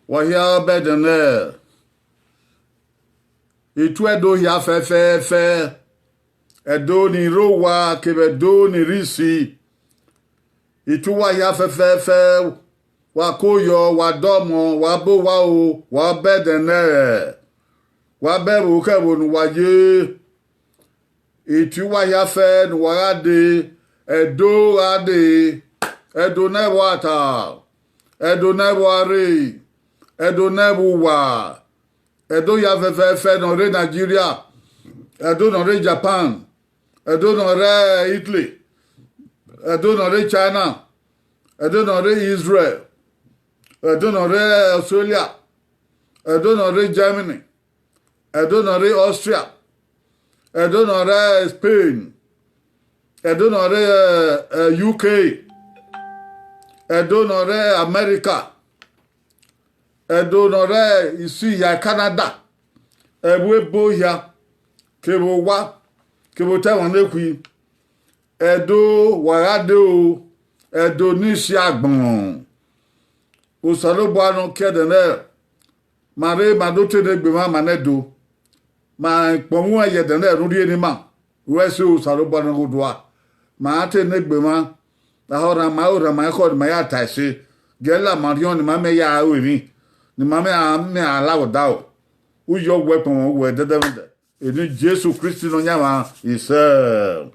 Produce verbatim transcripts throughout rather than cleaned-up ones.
Wa hia bẹdẹ nẹ, itu Ẹdo hia fẹfẹfẹ, Ẹdo ni rre owa kevbe Ẹdo ni rre isi. Itu uwa hia fẹfẹfẹ, wa ko yọ, wa dọmọ, wa bọ owa o, wa bẹdẹ nẹ, wa bẹ ẹvbo ke ẹvbo ne uwa ye. Itu uwa hia fẹ ne uwa gha dee, Ẹdo gha dee, Ẹdo ne ẹvbo ata, Ẹdo ne ẹvbo arre, Ẹdo ne ẹvbo uwa, Ẹdo hia fẹfẹfẹ ne ọ rre Nigeria, Ẹdo ne ọ rre Japan, Ẹdo ne ọ rre Italy, Ẹdo ne ọ rre China, Ẹdo ne ọ rre Israel, Ẹdo ne ọ rre Australia, Ẹdo ne ọ rre Germany, Ẹdo ne ọ rre Austria, Ẹdo ne ọ rre Spain, Ẹdo ne ọ rre, eh, eh, U K, Ẹdo ne ọ rre America, Ẹdo ne ọ rre isi hia Canada, ẹvbo ebo hia, kevbe owa, kevbe otọ ẹmwẹ nekhui, Ẹdo wa gha dee o, Ẹdo ni si agbọn. Osanobua ne ọ ke ẹdẹ nẹ, ma rre ma do te ne egbe mwa ma nẹ Ẹdo, ma kpọnmwẹ uwẹ ye ẹdẹ nẹ ne u rhie ne ima, wẹ sẹ Osanobua ne ọ ghe odua, ma ra te ne egbe mwa, a ho rhan ma, o rhan ma ekhọe ne ima ya ta ẹse, gie la ma rhiọn ne ima mẹ ya ru emwi, ne ima mẹ a mẹ a la vbe odaro. U yọ wẹ kpọnmwẹ uwẹ dẹdẹmwẹdẹ. Eni Jesu Kristi Nọyaẹnmwa isẹ.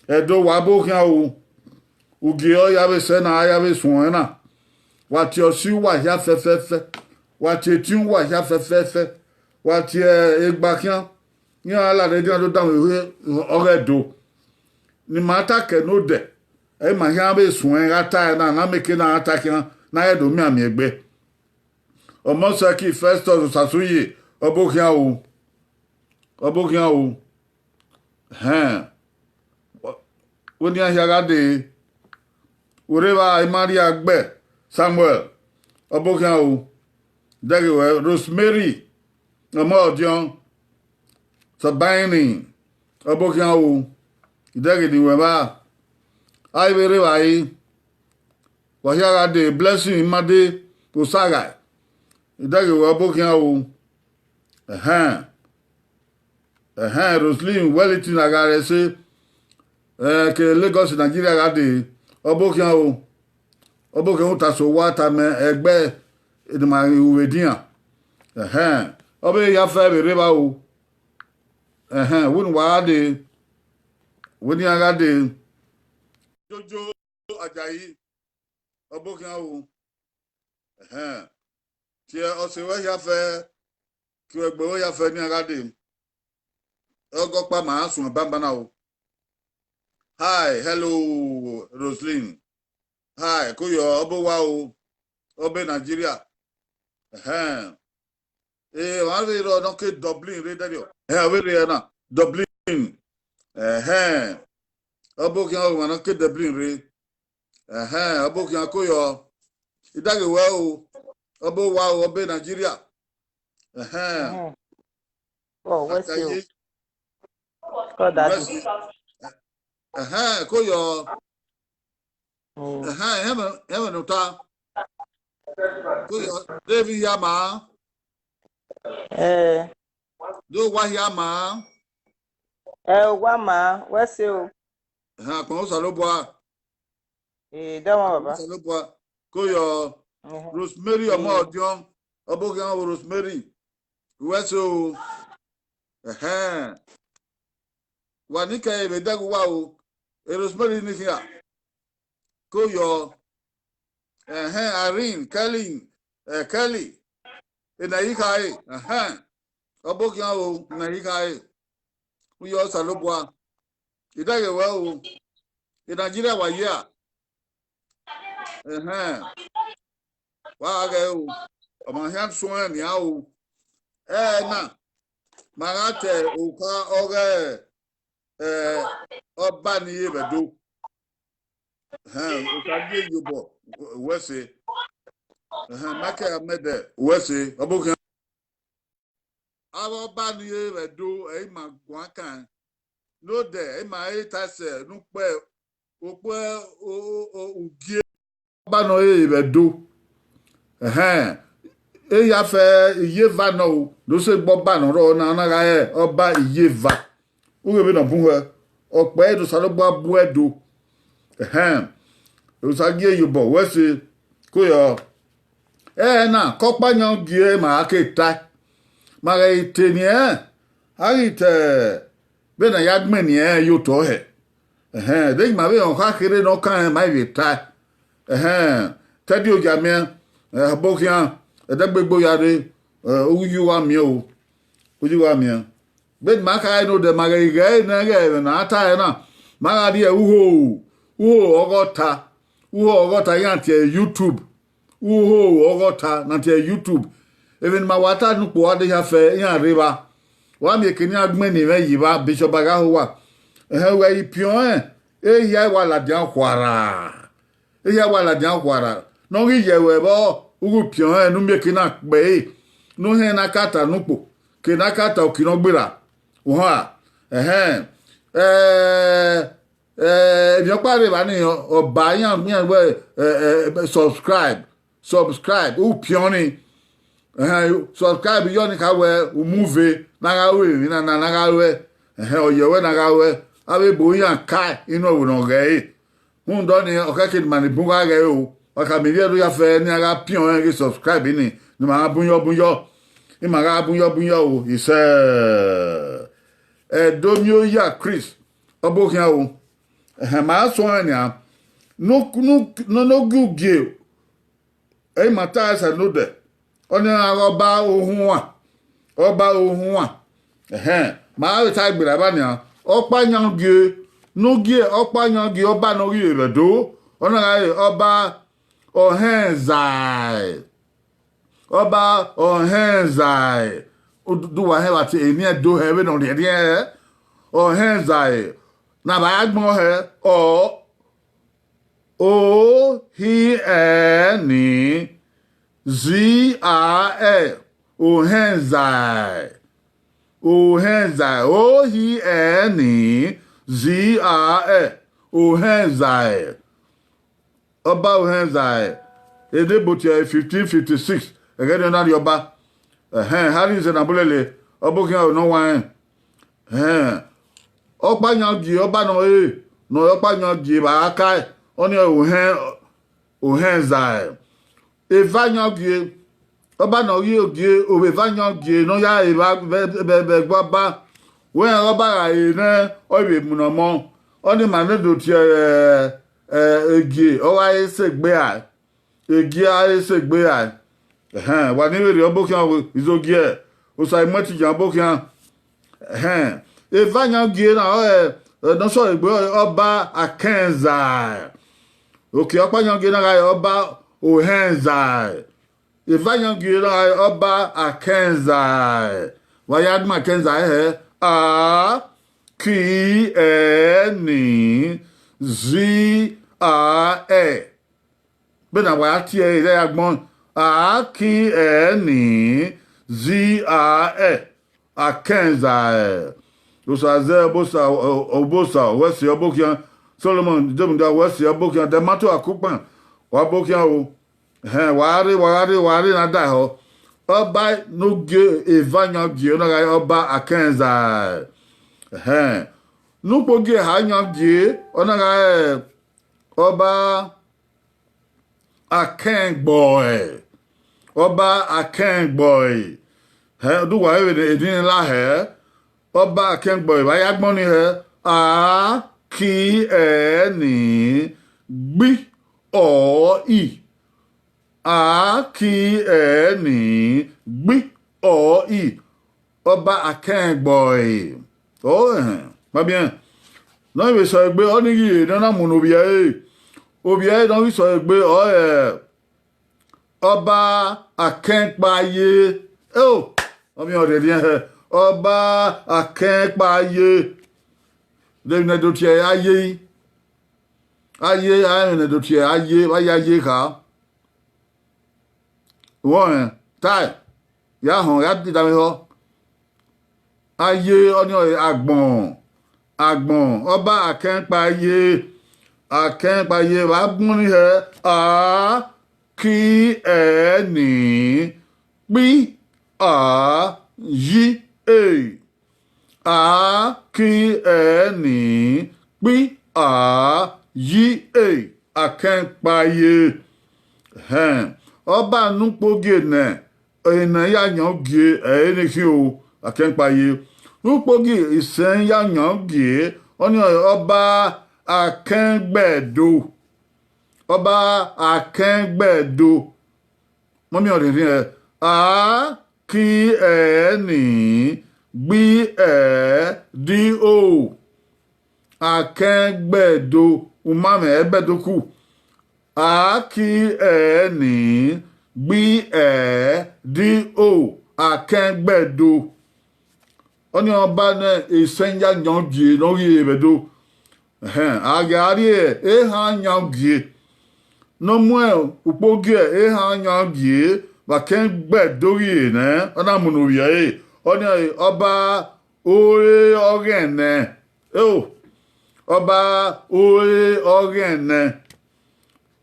Ẹdo wa bọ khian o, ugie ọ ya vbe sẹ na, a ya vbe suẹn na. Wa tie ọsi uwa hia fẹfẹfẹ, wa tie etiẹn uwa hia fẹfẹfẹ, wa tie egba khian, iran la rre dian do danmwehọ ọghe Ẹdo. Ne ima ta kẹ ne odẹ, ẹ ma khian vbe suẹn gha ta ẹre na, ne a miẹn eke na gha ta khian, ne a ghẹ do mianmian egbe. Ọmọsẹki Festus Osasuye, ọ bọ khian o, ọ bọ khian o. Ẹhẹn. Wẹ ne iran hia gha dee, werriẹ evba Maria Gbẹ Samuel, ọ bọ khian o. Dẹghe wẹ Rosemary, ọmọ Ọdiọn, Sabaini, ọ bọ khian o. Idẹghe ne iwẹ vba, a i vbe rre evbare, wa hia gha dee, Blessing Imade Osaghae, idẹghe wẹ ọ bọ khian o. Ẹhẹn. Ẹhẹn, Roselyn Wellington Agharẹse, eh, ke Lagos, Nigeria gha dee, ọ bọ khian o. Ọ bọ khian, u ta so wa ta mẹ ẹgbẹ ne ima ghi ru vbe edian. Ẹhẹn, ọ vbe ya fẹ vbe rre evba o. Ẹhẹn, wẹ ne uwa gha dee, wẹ ne iran gha dee. Jojo Ajayi, ọ bọ khian o. Ẹhẹn, tie ọse ruẹ hia fẹ, tie ẹgbẹe ruẹ hia fẹ ne iran gha dee. Ọgọkpa ma suẹn banbanna o. Hi, hello, Roselyn. Hi, ko yọ, ọ bọ owa o, ọ bọ Nigeria. Ẹhẹn. Eh, ọmwa vbe rrọọ ne ọ ke Dublin rre dẹrriọ. Ẹhẹn, ọ vbe rre na, Dublin. Ẹhẹn. Ọ bọ khian, ọmwa ne ọ ke Dublin rre. Ẹhẹn, ọ bọ khian, ko yọ. Idẹghe wẹ o, ọ bọ owa o, ọ bọ Nigeria. Ẹhẹn. Ẹhẹn. Oh, wẹ se o. Akaye. Call daddy. Wẹ se. Ẹhẹn, ko yọ. Oh. Ẹhẹn, ẹmwẹ, ẹmwẹ ne u ta. Ko yọ, David hia ma. Eh. Do wa hia ma. Eh, wa ma, wẹ se o. Ẹhẹn, akpọn Osanobua. Eh, dọmọ baba. Osanobua. Ko yọ. Ẹhẹn. Rosemary ọmọ Ọdiọn, ọ bọ khian o Rosemary. Wẹ se o. Ẹhẹn. Wa ni kẹ vbe dẹghe uwa o. E Rosemary ni khian. Ko yọ. Ẹhẹn, Irene, Kelly, eh, Kelly. Ena yi khare. Ẹhẹn. Ọ bọ khian o, ena yi khare. U yọ Osanobua. Idẹghe wẹ o. E Nigeria wa ye a? Ẹhẹn. Wa gha ghẹ o. Ọ ma khian suẹn nian o. Ẹ na, ma gha te okha ọghe, eh, ọba ni ye vbe Ẹdo. Ẹhẹn, okha gie ye obọ, wẹ se. Ẹhẹn, Michael Ahmed, wẹ se. Ọ bọ khian. Avbe ọba ni ye vbe Ẹdo, ẹ i ma guan kan. Ne odẹ, ẹ i ma re ta sẹ ne ukpẹ, ukpẹ, o, o, o, ugie. Ọba nọ re vbe Ẹdo. Ẹhẹn. Ehia fẹ Iyeva nọ o, do sẹ egbe ọba ne ọ rrọọ na, ọ na gha re ọba Iyeva. U ghe vbene ọ bun hẹ, ọkpẹ ẹre Osanobua bu ẹre do. Ẹhẹn, Osa gie ye obọ wẹ ẹse, ko yọ. Ẹre na, ke ọkpa yan gie ma a ke tae. Ma ghẹ te eni ẹnrẹn, a ghi te vbene a ya gbẹn eni ẹnrẹn ye otọ hẹ. Ẹhẹn, deghẹ ima vbe rẹn ọkha kherhe ne ọ kan rẹn, ma i vbe tae. Ẹhẹn, te ẹdẹ oya miẹn, ẹbokhian, ẹdẹgbegbe oya rre, uyi uwa miẹn o, uyi uwa miẹn. Vbene ima kha rẹn odẹ, ma ghẹ ghe ẹre nẹ, ghẹ ẹmwẹ ne a tae na, ma gha rhie uho, uho ọghọta, uho ọghọta iran tie YouTube, uho ọghọta na tie YouTube. Emwi ne ima wa ta ne ukpo a de hia fẹ iran rre evba. Wa miẹn eke ne iran gbẹn eni mwẹ yi evba, Bishop Aghahowa. Ẹhẹn, wẹ i piọn rẹn, ehia wa ladian khuarha. Ehia wa ladian khuarha. Ne ọ ghi ye ruẹ vbọ, u ghi piọn rẹn ne u miẹn eke na kpẹre, ne u hẹn ne a ka ta ne ukpo, ke ne a ka ta oki ne ọ gberra. Uhọn, ẹhẹn, ẹ, ẹ, emwi ọkpa rre evba ni, ọba iran, iran wẹ, ẹ, ẹ, subscribe, subscribe, u piọn ni. Ẹhẹn, subscribe yọ ni kha wẹ u mu ve ne a gha ru emwi na, na, ne a gha ruẹ. Ẹhẹn, ọ yẹ wẹ ne a gha ruẹ. Avbe ebo iran ka inu ẹvbo ne ọ ghẹ ẹre. Rhunmwuda ọnii, ọ khẹke ne ima ni bun gha ghẹ ẹre o. Wa khama ivbi ẹro ya fẹ ne iran gha piọn rẹn ghe subscribe ni, ne ima gha bun yọ, bun yọ. Ima gha bun yọ, bun yọ o. Isẹ. Ẹdomiọya Chris, ọbokhian o. Ẹhẹn, ma suẹn nian. Ne, ne, ne, ne ogie ugie, ẹ i ma ta ẹsẹ nodẹ. Ọnii ọre ọba Ohuan, ọba Ohuan. Ẹhẹn, ma vbe ta egberra evba nian. Ọkpa yan gie, ne u gie ọkpa yan gie ọba ne ọ ghi vbe Ẹdo, ọ na gha re ọba Ọhẹnzae. Ọba Ọhẹnzae. U du, du wa hẹn vbe te eni Ẹdo hẹ vbene ọ rhiẹnrhiẹn hẹ. Ọhẹnzae. Ne a vbe ya gbẹn hẹ, ọ, O hi ẹ ni, Z A E, Ohẹnzae. Ohẹnzae, O hi ẹ ni, Z A E, Ohẹnzae. Ọba Ohẹnzae, edebo tie fifteen fifty-six, ẹghẹ ne ọ na rhie ọba. Ẹhẹn, Harry Nze ne Abulele, ọbokhian ne ọ wa rẹn. Ẹhẹn, ọkpa yan gie ọba ne ọ re, ne ọ re ọkpa yan gie vbe Akai, ọnii ọre Ohẹn, Ohẹnzae. Eva yan gie, ọba ne ọ ghi gie, ovbi eva yan gie ne ọ ya re vbe, vbe, vbe, vbe ẹguọba. Wẹ rẹn ọba gha re nẹ, ọ vbe mu ne ọmọ, ọnii ma ne do tie, ẹ, ẹ, egie, ọ gha re sẹ egbe rae. Egie a re sẹ egbe rae. Ẹhẹn, wa ni vberriọ ọbokhian o, izogie, Osa i mu ẹtin yan ọbokhian. Ẹhẹn, eva yan gie na, ọ, ẹ, ne ọ sẹ egbe ọba Akẹnzae. Oke ọkpa yan gie na gha re ọba Ohẹnzae. Eva yan gie na gha re ọba Akẹnzae. Wa ya gbẹn Akẹnzae hẹ, A, K, Ẹ, N, Z, A, E. Vbene a wa tie ẹre, ighẹ agbọn, A, K, Ẹ, N, Z, A, E. Akẹnzae. Osa zẹ Obosa, Obosa, wẹ sẹ ọbokhian. Solomon Demudia, wẹ sẹ ọbokhian. Dẹmato Akukpan, wa bokhian o. Ẹhẹn, wa rre, wa gha rre, wa rre ne a da ehọ. Ọba ne u gie eva yan gie, ọ na gha re ọba Akẹnzae. Ẹhẹn, ne ukpo gie eha yan gie, ọ na gha re ọba Akẹngbọe, ọba Akẹngbọe. Hẹ, do uwa vbe eni la hẹ, ọba Akẹngbọe, vbe a ya gbọn ni hẹ, A, K, Ẹ, N, G, Ọ, I. A, K, Ẹ, N, G, Ọ, I. Ọba Akẹngbọe. Ọ, ẹhẹn, ma biẹn. Ne ọ vbe sẹ egbe, ọnii ghi re ne ọ na mu ne ovbi ẹre. Ovbi ẹre ne ọ ghi sẹ egbe, ọ, ẹ, ọba Akẹnkpaye. Eo, ọ vbe ọ rhiẹnrhiẹn hẹ. Ọba Akẹnkpaye. De emwi ne do tie ẹre Aye. Aye, a emwi ne do tie ẹre Aye, vbe a ya Aye kha. Wọrẹn, tae, ya họn, ya dida vbe ehọ. Aye, ọnii ọre agbọn, agbọn, ọba Akẹnkpaye, Akẹnkpaye, vbe a gbọn ni hẹ, A, K, Ẹ, N, kpi, a, yi, e. A, ki, ẹ, ni, kpi, a, yi, e. Akẹnkpaye. Ẹhẹn. Ọba ne ukpogie nẹ, ehe ne ya yan ugie, ẹre ne khin o, akẹnkpaye. Ne ukpogie isẹn ya yan ugie, ọnii ọre Ọba Akẹngbẹdo. Ọba Akẹngbẹdo. Mọmiọn rhiẹnrhiẹn, a, ki, ẹ, ni, gbi, ẹ, di, o. Akẹngbẹdo, umamwẹ ẹbẹdoku. A, ki, ẹ, ni, gbi, ẹ, di, o. Akẹngbẹdo. Ọnii ọba ne isẹn ya yan ugie ne ọ ghi re vbe Ẹdo. Ẹhẹn, a gha rrie ehan yan ugie, ne ọ mu ukpogie ehan yan ugie vbe Akẹngbẹdo ghi re nẹ, ọ na mu ne ovbi ẹre, ọnii ọre Ọba Ore Ọghẹnẹ. Eo, Ọba Ore Ọghẹnẹ.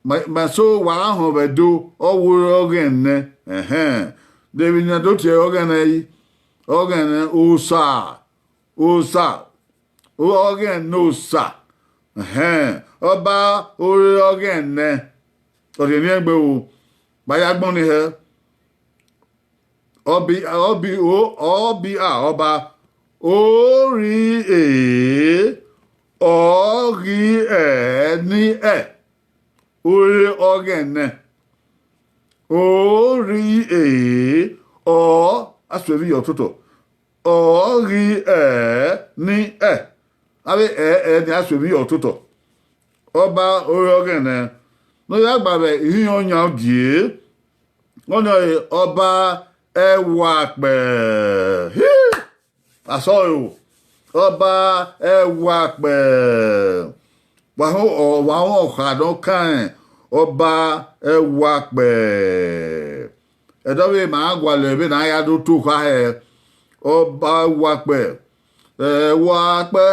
Ma, ma so wa gha họn vbe Ẹdo, ọ wẹ Ore Ọghẹnẹ. Ẹhẹn, de vbene a do tie ẹre Ọghẹnẹ yi? Ọghẹnẹ, Osa, Osa, Ọghẹnẹ Osa. Ẹhẹn, Ọba Ore Ọghẹnẹ. Ọ rhiẹnrhiẹn egbe o, vbe a ya gbọn ni hẹ. Ọbi, ọbi, o, ọbi a, Ọba Ori E, ọ ghi ẹ ni ẹ, Ore Ọghẹnẹ. Ori E, ọ, a suẹn vbe iyọ totọ. Ọ ghi ẹ ni ẹ. Avbe ẹ, ẹ ni a suẹn vbe iyọ totọ. Ọba Ore Ọghẹnẹ, ne ọ ya gba vbe ihiọn yan gie, ọnii ọre Ọba Ẹwakpẹ. Hi! Asọe o, Ọba Ẹwakpẹ. Wa họn, ọ, wa họn ọkha ne ọ kan rẹn, Ọba Ẹwakpẹ. Ẹdẹ ọvbehe ma gualọ vbene a ya do to okha hẹ, Ọba Ẹwakpẹ. Ẹwakpẹ,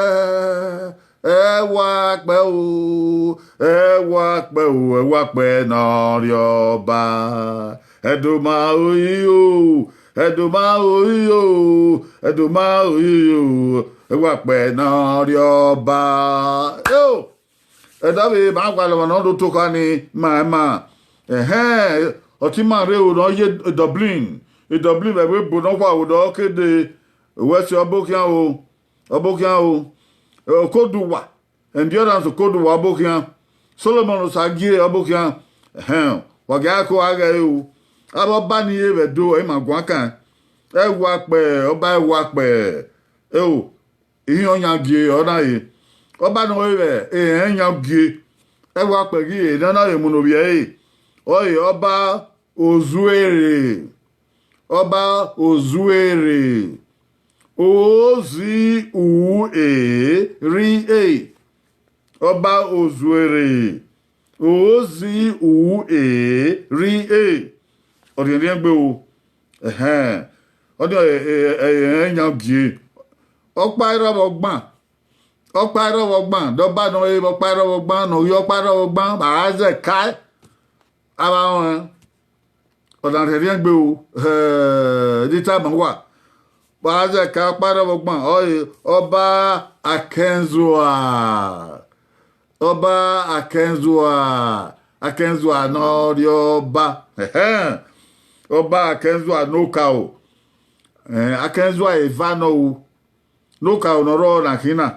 Ẹwakpẹ o, Ẹwakpẹ o, Ẹwakpẹ ne ọ rrie Ọba. Ẹdoma ori o, Ẹdoma ori o, Ẹdoma ori o, Ẹwakpẹ ne ọ rrie Ọba. Eo! Ẹdẹ ọvbehe ma gualọ ọmwa ne ọ do to okha ni ma ima. Ẹhẹn, ọtẹn ima rre ro ne ọ ye Dublin. Dublin vbe ẹvbo ebo ne ọ khuaro ne ọ ke dee, wẹ si ọbokhian o, ọbokhian o, Okoduwa, Endurance Okoduwa ọbokhian, Solomon Osagie ọbokhian. Ẹhẹn, wa gie a ko gha ghẹ ẹre o. Avbe ọba ni ye vbe Ẹdo, ẹ i ma guan kan. Ẹwakpẹ, Ọba Ẹwakpẹ. Eo, ihiọn yan gie ọ na re. Ọba ne ọ re vbe ehẹn yan gie, Ẹwakpẹ ghi re ne ọ na vbe mu ne ovbi ẹre, ọre Ọba Ozuere. Ọba Ozuere. O zi u e ri e. Ọba Ozuere. O zi u e ri e. Ọ rhiẹnrhiẹn egbe o. Ẹhẹn. Ọnii ọre, ẹ, ẹ, ẹ, ẹ, yan gie. Ọkpa i rrọọ vbe ọgban. Ọkpa i rrọọ vbe ọgban. De Ọba ne ọ re vbe ọkpa i rrọọ vbe ọgban, ne ọ ghi ọkpa i rrọọ vbe ọgban, vbe a zẹ kae, avbe arọnrẹn. Ọ na rhiẹnrhiẹn egbe o, hẹ, ne I tama uwa. Vbe a zẹ kae, ọkpa i rrọọ vbe ọgban, ọre Ọba Akẹnzua. Ọba Akẹnzua, Akẹnzua ne ọ rrie Ọba. Ẹhẹn. Ọba Akẹnzua ne okaro. Eh, Akẹnzua eva nọ ru. Ne okaro ne ọ rrọọ na khin na.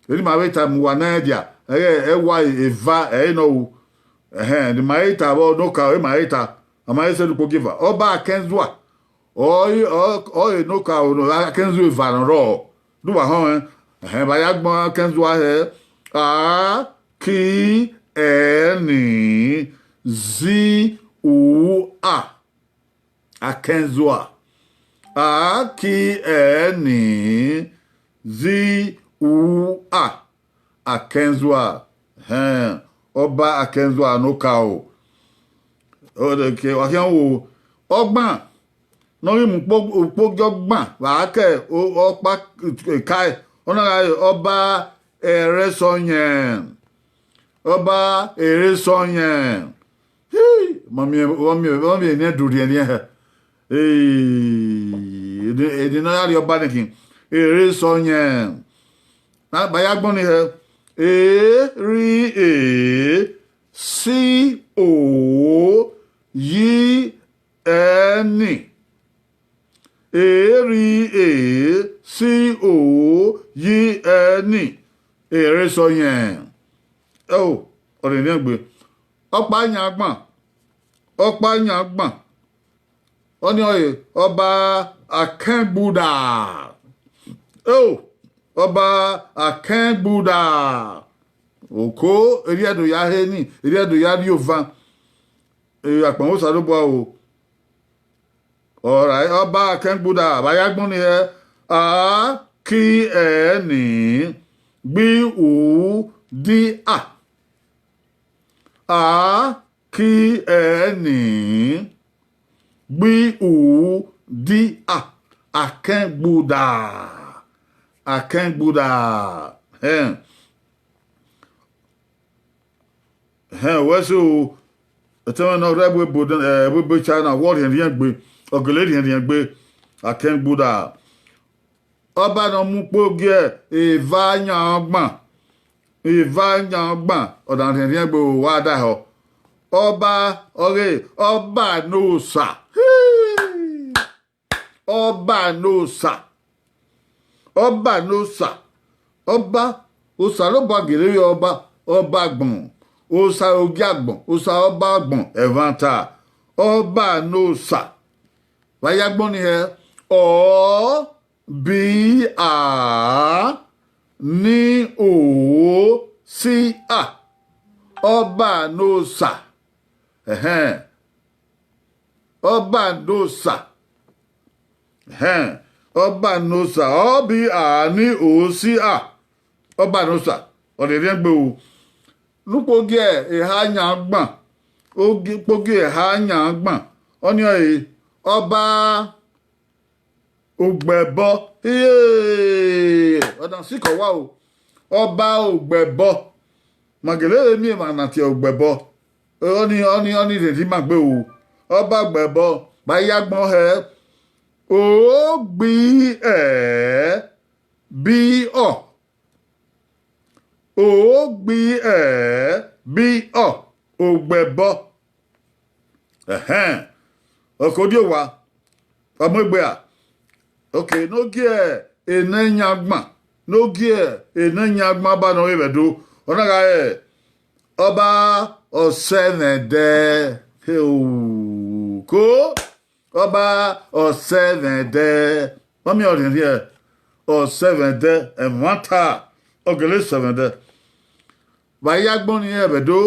Eni ma vbe tama uwa nẹ dia, ẹghẹ ẹwa eva ẹre nọ ru. Ẹhẹn, ne ima i ta vbe ne okaro, ima i ta. A ma i sẹ ne ukpogieva. Ọba Akẹnzua. Ọ, ọ, ọ re ne okaro ne Akẹnzua eva ne ọ rrọọ. Ne uwa họn ẹn. Ẹhẹn, vbe a ya gbọn Akẹnzua hẹ. A, ki, ẹ, ni, zi, u, a. Akẹnzua. A, ki, ẹ, ni, zi, u, a. Akẹnzua. Hẹn, Ọba Akẹnzua ne okaro. Ọ de ke, wa khian wo, ọgban, ne ọ ghi mu ukpo, ukpogiẹ ọgban, vbe a ke o, ọkpa kae, ọ na gha re Ọba Ẹresọyẹn. Ọba Ẹresọyẹn. Hi, ma miẹn, ma miẹn, ma miẹn eni ẹdẹ rhiẹnrhiẹn hẹ. Ee, eni, eni ne ọ ya rhie ọba nẹ khin, Eresọyẹn. Na, vbe a ya gbọn ni hẹ? E, rhi, e, si, o, yi, ẹ, ni. E, rhi, e, si, o, yi, ẹ, ni. Eresọyẹn. Ẹo, ọrẹrẹn egbe. Ọkpa yan gban. Ọkpa yan gban. Ọnii ọre Ọba Akẹngbuda. Ẹo, Ọba Akẹngbuda. Oko, erriọ do ya he ni, erriọ do ya rhie ovan. E, akpọnmwẹ Osanobua o. Ọra Ọba Akẹngbuda, vbe a ya gbọn ni hẹ? A, ki, ẹ, ni, gbi, u, di, a. A, ki, ẹ, ni, gbi, u, di, a. Akẹngbuda. Akẹngbuda. Ẹn. Ẹhẹn, wẹ so, ẹtẹmwẹ ne ọ rre ẹvbo ebo, eh, ẹvbo ebo China, wẹ ọ rhiẹnrhiẹn gbe, ọ gele rhiẹnrhiẹn gbe, Akẹngbuda. Ọba ne ọ mu ukpo gie eva yan gban, eva yan gban, ọ na rhiẹnrhiẹn gbe, wa da họ. Ọba ọghe, Ọba ne Osa. Hii! Ọba ne Osa. Ọba ne Osa. Ọba, Osanobua gele vbe ọba, ọba agbọn. Osa ogie agbọn, Osa ọba agbọn, ẹmwata. Ọba ne Osa. Vbe a ya gbọn ni hẹ? Ọ, bi, a, ni, o, si, a. Ọba ne Osa. Ẹhẹn. Ọba ne Osa. Ẹhẹn. Ọba ne Osa. Ọ, bi, a, ni, o, si, a. Ọba ne Osa. Ọ rhiẹnrhiẹn gbe o. Ne ukpo gie eha yan gban. Ogi-, ukpo gie eha yan gban. Ọnii ọre Ọba Ugbẹbọ. Iye! Ọ na sikẹ owa o. Ọba Ugbẹbọ. Ma gele vbe miẹn emwa na tie Ugbẹbọ. Ọnii, ọnii, ọnii rherhe ima gbe o. Ọba Ugbẹbọ. Vbe a ya gbọn hẹ? O, gbi, ẹ, bi, ọ. O, gbi, ẹ, bi, ọ. Ugbẹbọ. Ẹhẹn. Ọke ọ di owa, ọ mu egbe ra? Ok, ne ogie enẹ yan gban, ne ogie enẹ yan gban ba ne ọ re vbe Ẹdo, ọ na gha re Ọba Ọsẹmwẹdẹ. He o, ko, Ọba Ọsẹmwẹdẹ. Ma miẹn ọrhiẹnrhiẹn, Ọsẹmwẹdẹ, ẹmwata, ọ gele sẹmwẹdẹ. Vbe a ya gbọn ni rẹn vbe Ẹdo,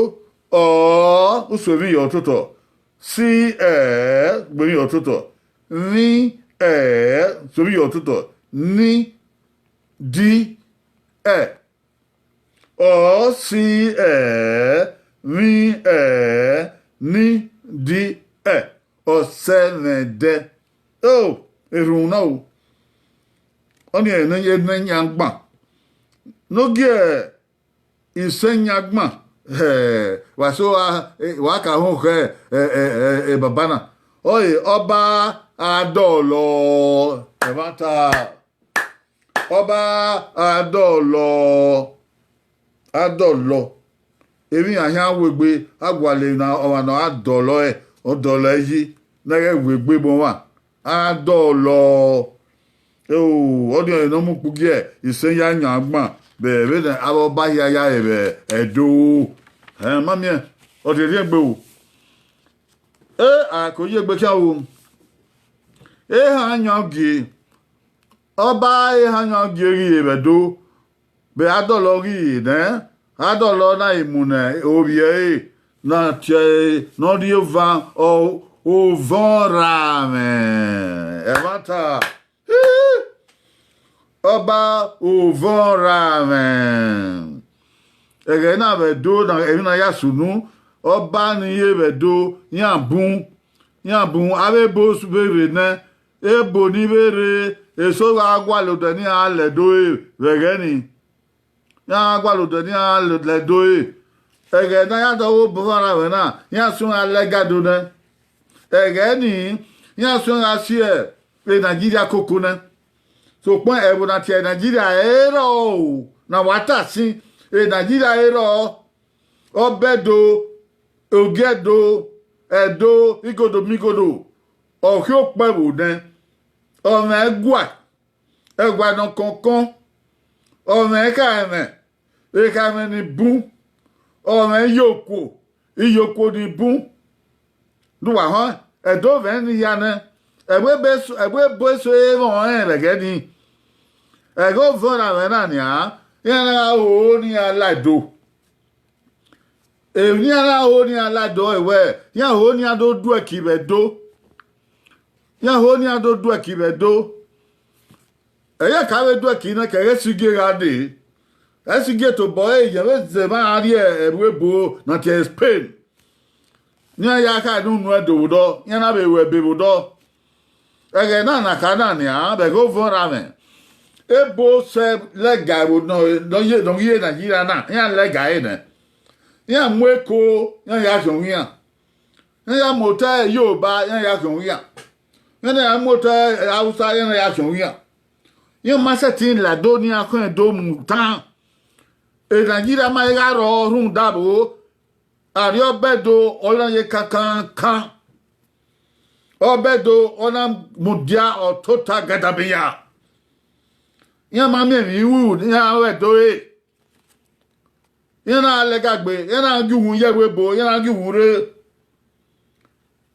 ọ, usun emwi ye ototọ, si, ẹ, gbe emwi ye ototọ, vbi, ẹ, usun emwi ye ototọ, ni, di, ẹ. Ọ, si, ẹ, vbi, ẹ, ni, di, ẹ. Ọsẹmwẹdẹ. O, erhunmwu na o. Ọnii ẹre ne, ne yan gban. Ne ogie isẹn yan gban. Hẹ, wa so a, e, wa ka họn khẹ, ẹ, ẹ, ẹ, ẹ, baba na. Ọre Ọba Adọlọ. Ẹmwata. Ọba Adọlọ. Adọlọ. Emwi iran khian wegbe, a gualọ emwi na, ọmwa ne ọ ra dọlọ ẹre, ọ dọlọ ẹre yi, ne ẹ ghẹ wegbe bun ọmwa. Adọlọ. Eo, ọnii ọre ne ọ mu ukpu gie isẹn ya yan gban, vbe vbene avbe ọba hia ya re vbe Ẹdo. Ẹn, ma miẹn, ọ rhiẹnrhiẹn gbe o. E, a ko ye egbe khian o. Eha yan gie, Ọba eha yan gie ghi re vbe Ẹdo, vbe Adọlọ ghi re nẹ, Adọlọ na i mu ne ovbi ẹre na tie ẹre ne ọ rhie ovan, ọ, ovọn ra mwẹ. Ẹmwata. Hii! Ọba ovọn ra mwẹ. Ẹghẹ na vbe Ẹdo na, emwi na ya sunu, ọba ni ye vbe Ẹdo, iran bun, iran bun, avbe ebo vbe rre nẹ, ebo ni vbe rre, eso gha gualọ odẹ ne iran lẹ Ẹdo re vbe ẹghẹ ni. Iran gha gualọ odẹ ne iran lẹ Ẹdo re. Ẹghẹ ne a ya dọghe obọ ra mwẹ na, iran suẹn gha lẹ ga do nẹ. Ẹghẹ ni, Iran suẹn gha si e Nigeria koko nẹ. Sokpan ẹvbo na tie Nigeria ẹre ọ, ne a wa ta sin, e Nigeria ẹre ọ, Ọbẹdo, Ogiẹdo, Ẹdo, igodo migodo, ọ khian okpẹvbo nẹ, ọ mwẹ ẹguae, ẹguae ne ọ kọnkọn, ọ mwẹ ekhaẹmwẹ, ekhaẹmwẹ ni bun, ọ mwẹ iyokuo, iyokuo ni bun. Ne uwa họn, Ẹdo vbe ni hia nẹ, ẹvbo ebe eso, ẹvbo ebo eso ẹmwẹ ọnrẹn vbe ẹghẹ nii. Ẹghẹ ovọnramwẹ na nian, iran na gha ho ne iran la Ẹdo. Emwi ne iran na ho ne iran la Ẹdo ẹre wẹ, iran ho ne iran do duẹki vbe Ẹdo. Iran ho ne iran do duẹki vbe Ẹdo. Ẹre ka vbe duẹki nẹ, ke ẹghẹ Ẹsigie gha dee. Ẹsigie tobọ ẹre yẹ vbe zẹ emwa rrie ẹvbo ebo na tie Spain. Ne iran ya kha ne unu Ẹdo vbe odọ, iran na vbe ru ẹbe vbe odọ. Ẹghẹ na na kha na nian, vbe ẹghẹ ovọnramwẹ, ebo sẹ lẹga ẹvbo nọ, nọ ye, nọ ghi ye Nigeria na, iran lẹga ẹre nẹ. Iran mu Eko, iran ya khian iran. Iran ya mu otọ Yoruba, iran ya khian iran. Iran ya mu otọ Hausa, iran ya khian iran. Iran ma sẹtin la Ẹdo ne iran khọn Ẹdo mu tan. E Nigeria ma gha rrọọ rhunmwuda vbo, arrie Ọbẹdo ọre iran ye kankankan. Ọbẹdo ọ na mudia ọ tota gadabeya. Iran ma miẹn emwi ru ne iran ru Ẹdo re. Iran na lẹga gbe, iran na gie uhunmwu ye ẹvbo ebo, iran na gie uhunmwu rre.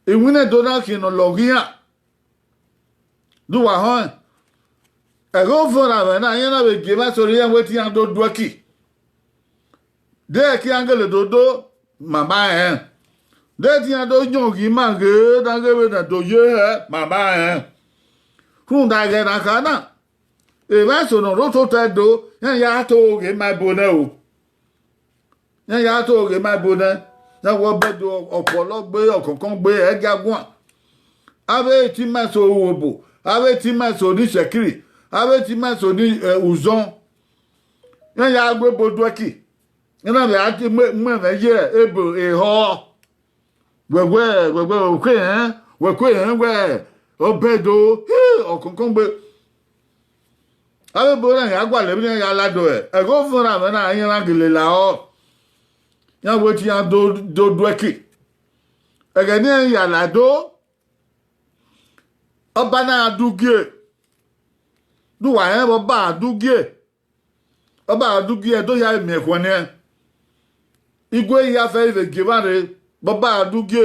Iwinna Ẹdo na khian ne ọ lọghe iran. Ne uwa họn, ẹghẹ ovọnramwẹ na, iran na vbe gie emwa eso rre iran wẹ te iran do duẹki. De ẹki iran gele do do, ma ma rẹn. De te iran do yọn ghi ima ghe, na ghe vbene do ye hẹ, ma ma rẹn. Rhunmwuda ẹghẹ na kha na, emwa eso ne ọ rre ototọ Ẹdo, iran ya to ghe ma ebo nẹ o. Iran ya to ghe ma ebo nẹ, iran wẹ Ọbẹdo, Ọpọlọ gbe, Ọkọnkọn gbe, ẹgia guan. Avbe te ima eso Urhobo, avbe te ima eso ni Itsekiri, avbe te ima eso ni, eh, Uzọn. Iran ya gu ebo duẹki. Iran vbe a te mu, mu ẹmwẹ ye ebo ehọ. Wẹ wẹ, wẹ wẹ, wẹ kue hẹn, wẹ kue hẹn wẹ, Ọbẹdo, hi, Ọkọnkọn gbe. Avbe ebo na ya gualọ emwi ne iran ya lado ẹre, ẹghẹ ovọnramwẹ na iran na gele la ọ. Iran wẹ te iran do, do duẹki. Ẹghẹ ne iran ya lado, ọba na gha dugie, ne uwa rẹn vbe ọba gha dugie, ọba gha dugie, Ẹdo hia miẹn ẹkhuẹn nẹ. Igue hia fẹ vbe gie emwa rre, vbe ọba gha dugie.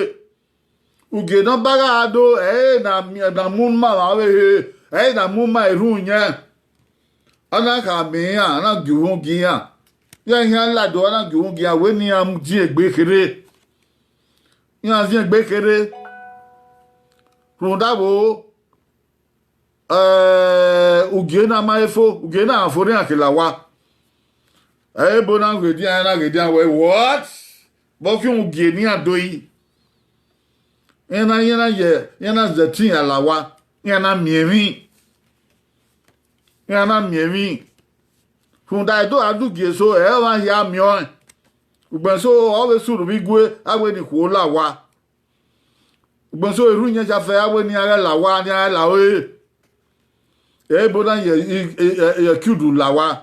Ugie ne ọba gha do, ẹre na miẹn, na mu ma vbe ọvbehe, ẹre na mu ma erhunmwu iyẹn. Ọ na khama iran, ọ na gie uhunmwu gie iran. Iran khian lado, ọ na gie uhunmwu gie iran, wẹ ne iran ziengbe kherhe. Iran ziengbe kherhe. Rhunmwuda vbo, eh, ugie na ma he fo, ugie na fo ne iran ke la owa. Ebo na ghe dian, na ghe dian wẹ, what? Vbe ọ khian ugie ne iran do yi? Iran na, iran na ye, iran na zẹ ẹtin iran la owa, iran na miẹn emwi. Iran na miẹn emwi. Rhunmwuda Ẹdo gha dugie eso, ẹ ọmwa hia miẹn ọẹn. Ugbẹn eso, ọ vbe sunu vbe igue, a wẹ ne ikhuo la owa. Ugbẹn eso erhunmwu iyẹn ya fẹ, a wẹ ne iran ghẹ la owa, ne iran ghẹ la ore. Ebo na ye, ye, ye, ye kiudu la owa.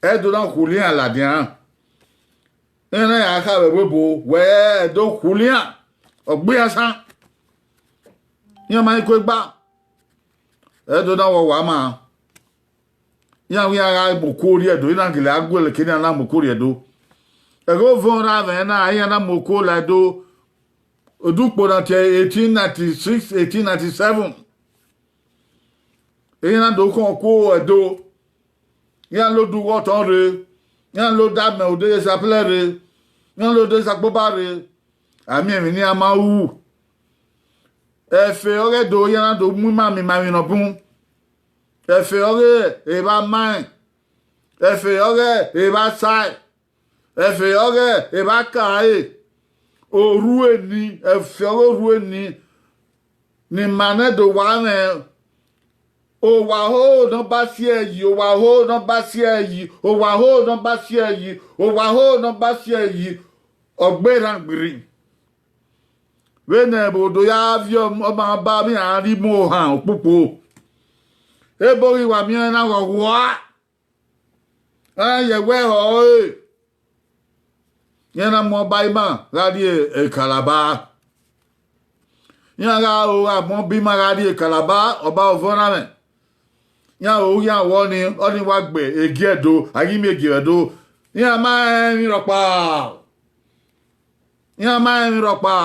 Ẹdo na khuli iran ladian. Iran na ya kha vbe ẹvbo ebo, wẹ Ẹdo khuli iran, ọ gbe iran asan. Iran ma i ku egba. Ẹdo na wọ wa ma. Iran wẹ iran gha mu okuo rrie Ẹdo, iran gele a guẹlẹ ke iran na mu okuo rrie Ẹdo. Ẹghẹ ovọn ra mwẹ na, iran na mu okuo la Ẹdo. Odukpo na tie eighteen ninety-six, eighteen ninety-seven. Iran na do khọn okuo Ẹdo. Iran la odẹ uwu ọtọn rre, iran la odẹ amẹ, odẹ Sapẹlẹ rre, iran la odẹ Sakpoba rre, a miẹn emwi ne iran ma ru. Ẹfe ọghe Ẹdo, iran na do mu ima miẹn ima emwi ne ọ bun. Ẹfe ọghe evba maẹn, ẹfe ọghe evba sae, ẹfe ọghe evba kare, orhu eni, ẹfe ọghe orhu eni, ne ima nẹ do wa mwẹ. Owa ho ne ọ ba si ẹe yi, owa ho ne ọ ba si ẹe yi, owa ho ne ọ ba si ẹe yi, owa ho ne ọ ba si ẹe yi, ọ gbe rran gbirri. vbene ẹvbo do ya viọ ọmwa ba vbe iran rhie mu ohan ukpukpu. Ebo ghi wa miẹn na ghọghọ a, a ye wẹ họe. Iran na mu ọba ima gha rrie Kalaba. Iran gha ro gha mu ọba ima gha rrie Kalaba, ọba Ovọnramwẹ. Iran ro khian wẹ ọnii, ọnii wa gbe Egie Ẹdo, a ghi miẹn Egie Ẹdo. Iran ma rẹn emwi rhọkpa. Iran ma rẹn emwi rhọkpa.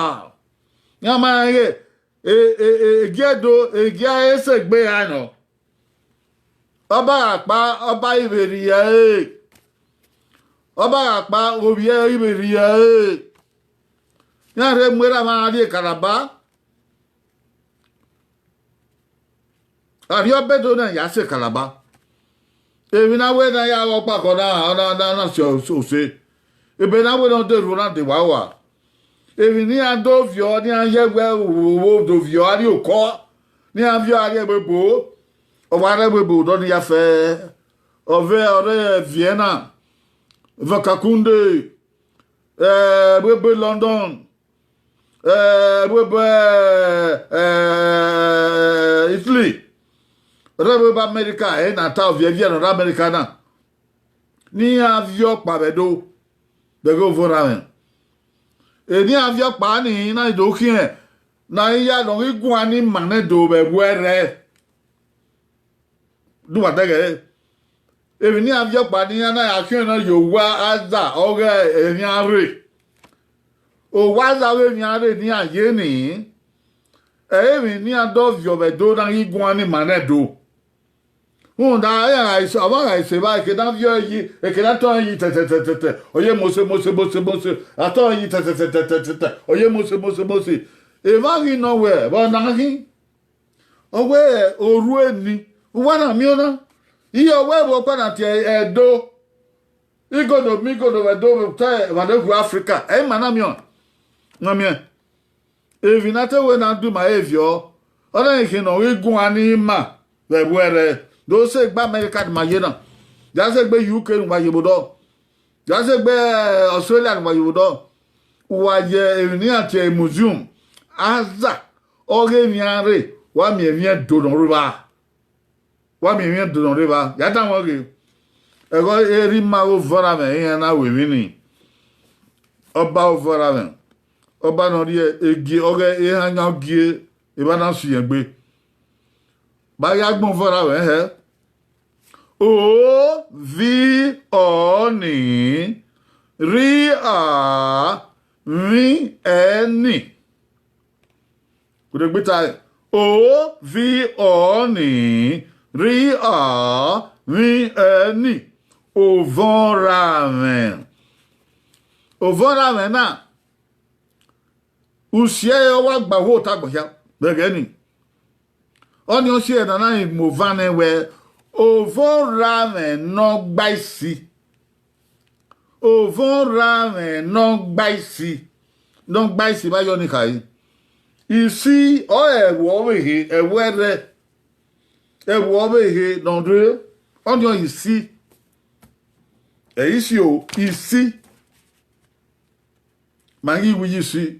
Iran ma rẹn ghe, e, e, e, Egie Ẹdo, Egie ẹre sẹ egbe ra nọ. Ọba gha kpa, ọba i vbe rhie ẹre. Ọba gha kpa, ovbi ẹre i vbe rhie ẹre. Iran rhe mu erha mwa rrie Kalaba. Arriọba Ẹdo na ya sẹ Kalaba. Emwi na wẹ ne a ya ghe ọkpakọ na, na, na, na si ose. Ebe na wẹ ne ọ de rhuo na de wa ua. Emwi ne iran do viọ, ne iran ye wẹ, do viọ a rrie okọ, ne iran viọ a rrie ẹvbo ebo, ọ wa rre ẹvbo ebo dọ ne ya fẹ, ọ vbe ọre Vienna, Vakakunde, eh, ẹvbo ebo London, eh, ẹvbo ebo, eh, eh, Italy, rre ẹvbo ebo America, ẹ na ta oviẹ viẹ ne ọ rre America na. Ne iran viọ ọkpa vbe Ẹdo, vbe ẹghẹ Ovọnramwẹ. Eni iran viọ ọkpa ni na do khian, ne a i ya nọ ghi guan ni ma nẹ do vbe ẹvbo ẹrrẹe. Do wa dẹghẹ re. Emwi ne iran viọ ọkpa ne iran na ya khian na ye owa aza ọghe emwi iran rre. Owa aza ọghe emwi iran rre ne iran ye ni, ẹ i re emwi ne iran do viọ vbe Ẹdo na ghi guan ni ma nẹ do. Rhunmwuda iran gha ise, ọmwa gha ise evba, eke na viọ yi, eke na tọn yi tẹtẹtẹtẹtẹ, ọ ye mose, mose, mose, mose, a tọn yi tẹtẹtẹtẹtẹtẹ, ọ ye mose, mose, mose. Emwa ghi nọ wẹ vbe ọ na khin. Ọ wẹ oru eni, uwa na miẹn ọna. Iye ọ wẹ vbe ọkpa na tie Ẹdo. Igodo miẹn igodo vbe Ẹdo vbe otọ emwa ne khui Africa, ẹ i ma na miẹn ọna. Na miẹn. Emwi ne a te wẹ ne a du ma ẹre viọ, ọ na khin ne ọ ghi guan ni ma vbe ẹvbo ẹrrẹe, do sẹ egbe America ne ima ye na, ya sẹ egbe U K ne uwa ye vbe odọ, ya sẹ egbe Australia ne uwa ye vbe odọ, uwa ye emwi ne iran tie museum, aza ọghe emwi iran rre, wa miẹn emwi Ẹdo ne ọ rre evba. Wa miẹn emwi Ẹdo ne ọ rre evba, ya danmwẹ ghe, ẹghẹ erha ima ọghe Ovọnramwẹ iran na ru emwi ni. Ọba Ovọnramwẹ, ọba ne ọ rhie Egie, ọghe ehan yan gie, evba na si yẹn gbe. Ba ghi agbọn Ovọnramwẹ hẹ, o vi ọ ni, rhi a, vbi ẹ ni. Udegbita, o vi ọ ni, rhi a, vbi ẹ ni, Ovọnramwẹ. Ovọnramwẹ na, usiẹre ọ wa gba uwu ota agbọn hia vbe ẹghẹ ni. Ọnii ọ si ẹre ne a na mu ova nẹ wẹ, Ovọnramwẹ ne ọ gba isi. Ovọnramwẹ ne ọ gba isi, ne ọ gba isi vbe ayọ ni khare. Isi ọrọre ẹvbo ọvbehe, ẹvbo ẹrrẹe, ẹvbo ọvbehe ne ọ rre, ọnii ọre isi. Ẹ i si o, isi. Ma ghi wẹ iye isi,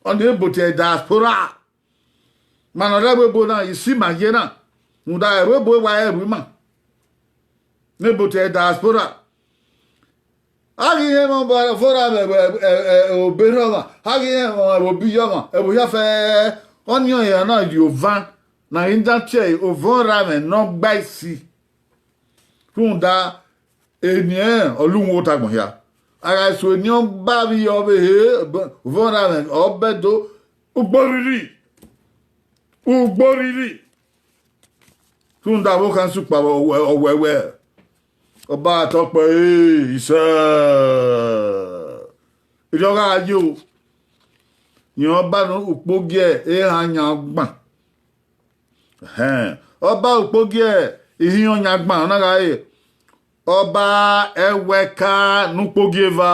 ọnii ebo tie diaspora. Ma ne ọ rre ẹvbo ebo na, isi ma ye na, rhunmwuda ẹvbo ebo wa rẹn ẹvbo ima. Ne ebo tie diaspora. A ghi họn ẹmwẹ Ovọnramwẹ vbe, vbe, vbe, vbe oberriọ ọmwa, a ghi họn ẹmwẹ vbe obiye ọmwa, ẹvbo hia fẹẹrẹ, ọnii ọre iran na rhie ova ne a i dan tie Ovọnramwẹ ne ọ gba isi. Rhunmwuda eni ẹnrẹn ọ la uhunmwu ota agbọn hia. A gha so eni ọba vbe ọvbehe, Ovọnramwẹ, ọba Ẹdo, ugbo rhirhi, ugbo rhirhi. Rhunmwuda avbe okhan sukpa ọwẹwẹ, ọba tọkpẹ ẹre, isẹ, erriọ gha ye o, rẹn ọba ne ukpogiẹ ehan yan gban. Ẹhẹn, ọba ukpogiẹ ihiọn yan gban, ọ na gha re ọba Ẹwẹka ne ukpogieva.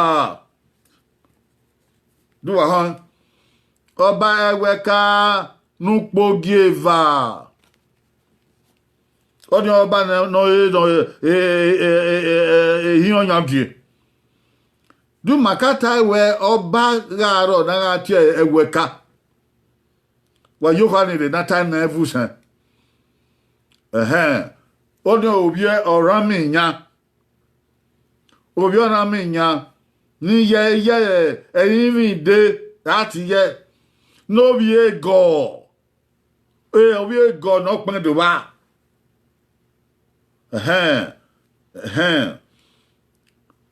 Do uwa họn? Ọba Ẹwẹka ne ukpogieva. Ọnii ọba ne ọ re, ne ọ re, e, e, e, e, e, ihiọn yan gie. Do ma ka tae wẹ ọba gha rrọọ ne a gha tie Ẹwẹka. Wa ye okha ni rre ne a ta nẹ ẹvbo usẹn. Ẹhẹn, ọnii ovbi Ọramwiyan. Ovbi Ọramwiyan ni ye, ye Ẹrinmwide, a tie iye ne ovbi Egọ. E, ovbi Egọ ne ọ kpẹn do vba. Ẹhẹn, ẹhẹn.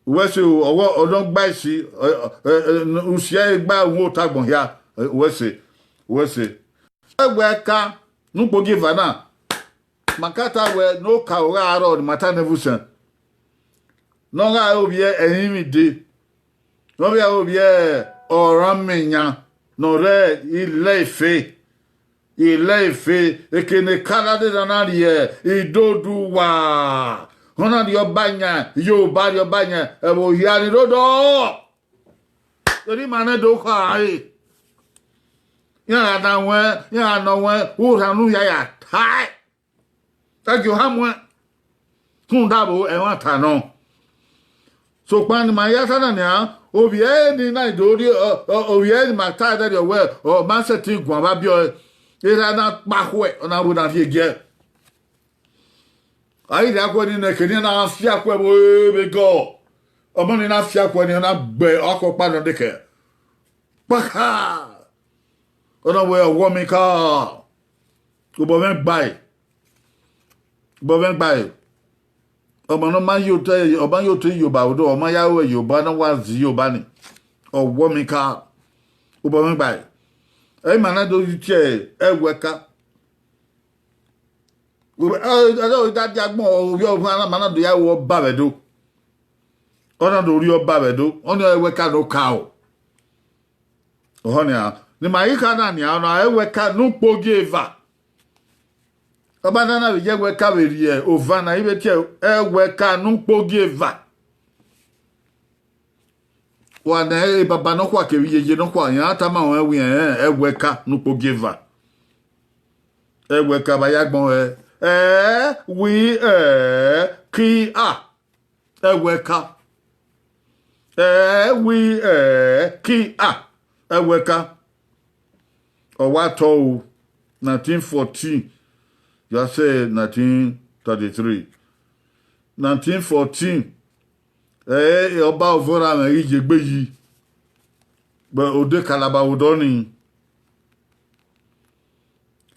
Uwẹ se o, ọwọ, ọ nọ gba esi, ẹ, ẹ, ẹ, usia ẹre gba uhunmwu ota agbọn hia, ẹ, uwẹ se, uwẹ se. Ẹwẹka ne ukpogieva na, ma ka ta wẹ ne okaro gha rrọọ ne ima ta nẹ ẹvbo usẹn. Ne ọ gha re ovbi Ẹrinmwide, ne ọ vbe re ovbi Ọramwiyan, ne ọ rre Ilẹfe. Ilẹfe, eke ne kala de na na rrie idodu uwa. Ọ na rhie ọba yan, Yoruba rhie ọba yan, ẹvbo hia ni rhodọ. Erriọ ima nẹ do khare. Iran gha na wẹn, iran gha nọ wẹn, u rhan unu hia ya tae. Ẹgie oha muẹn. Rhunmwuda vbe ẹmwata nọ. Sokpan ne ima ya ta na nian, ovbi ẹre ni na do rhie, ọ, ọ, ovbi ẹre ni ma ta ẹdẹrriọ wẹ, ọ ma sẹtin guan vbe abiọ ẹre. Erha na kpa khuẹ, ọ na ru na rhie giẹ. A ghi rhie akhuẹ ni nẹ, eke ni na fia khuẹ vbe vbe gọ. Ọmọ ni na fia khuẹ ni, ọ na gbe ọkọ ọkpa nọ dekẹ. Kpakha! Ọ na wẹ ọwọmwika. Obọ mwẹ gbae. Obọ mwẹ gbae. Ọmọ ne ọ ma ye otọ, ọ ma ye otọ Yoruba vbe odọ, ọ ma ya ru Yoruba ne ọ wa zẹ Yoruba ni. Ọwọmwika. Obọ mwẹ gbae. Ẹ i ma na do ye tie Ẹwẹka. Ọ da dia agbọn ovbi ọmwa na ma na do ya ru ọba vbe Ẹdo. Ọ na do rhie ọba vbe Ẹdo, ọnii ọre Ẹwẹka ne okaro. Ọhọ nian, ne ima ghi kha na nian, ọna Ẹwẹka ne ukpogieva. Ọba na na vbe ye Ẹwẹka vbe rhie ova na, i vbe tie Ẹwẹka ne ukpogieva. Wa nẹ ebaba nọkhua kevbe iyeye nọkhua, iran tama ruẹn wẹẹ, ẹn, Ẹwẹka ne ukpogieva. Ẹwẹka vbe a ya gbọn hẹ, ẹ, wi, ẹ, ki, a. Ẹwẹka. Ẹ, wi, ẹ, ki, a. Ẹwẹka. Ọ wa tọ o, nineteen fourteen, ya sẹ nineteen thirty-three. Nineteen fourteen, ẹ, ọba Ọvọnramwẹ ghi ye egbe yi, vbe odẹ Calabar vbe odọ nii.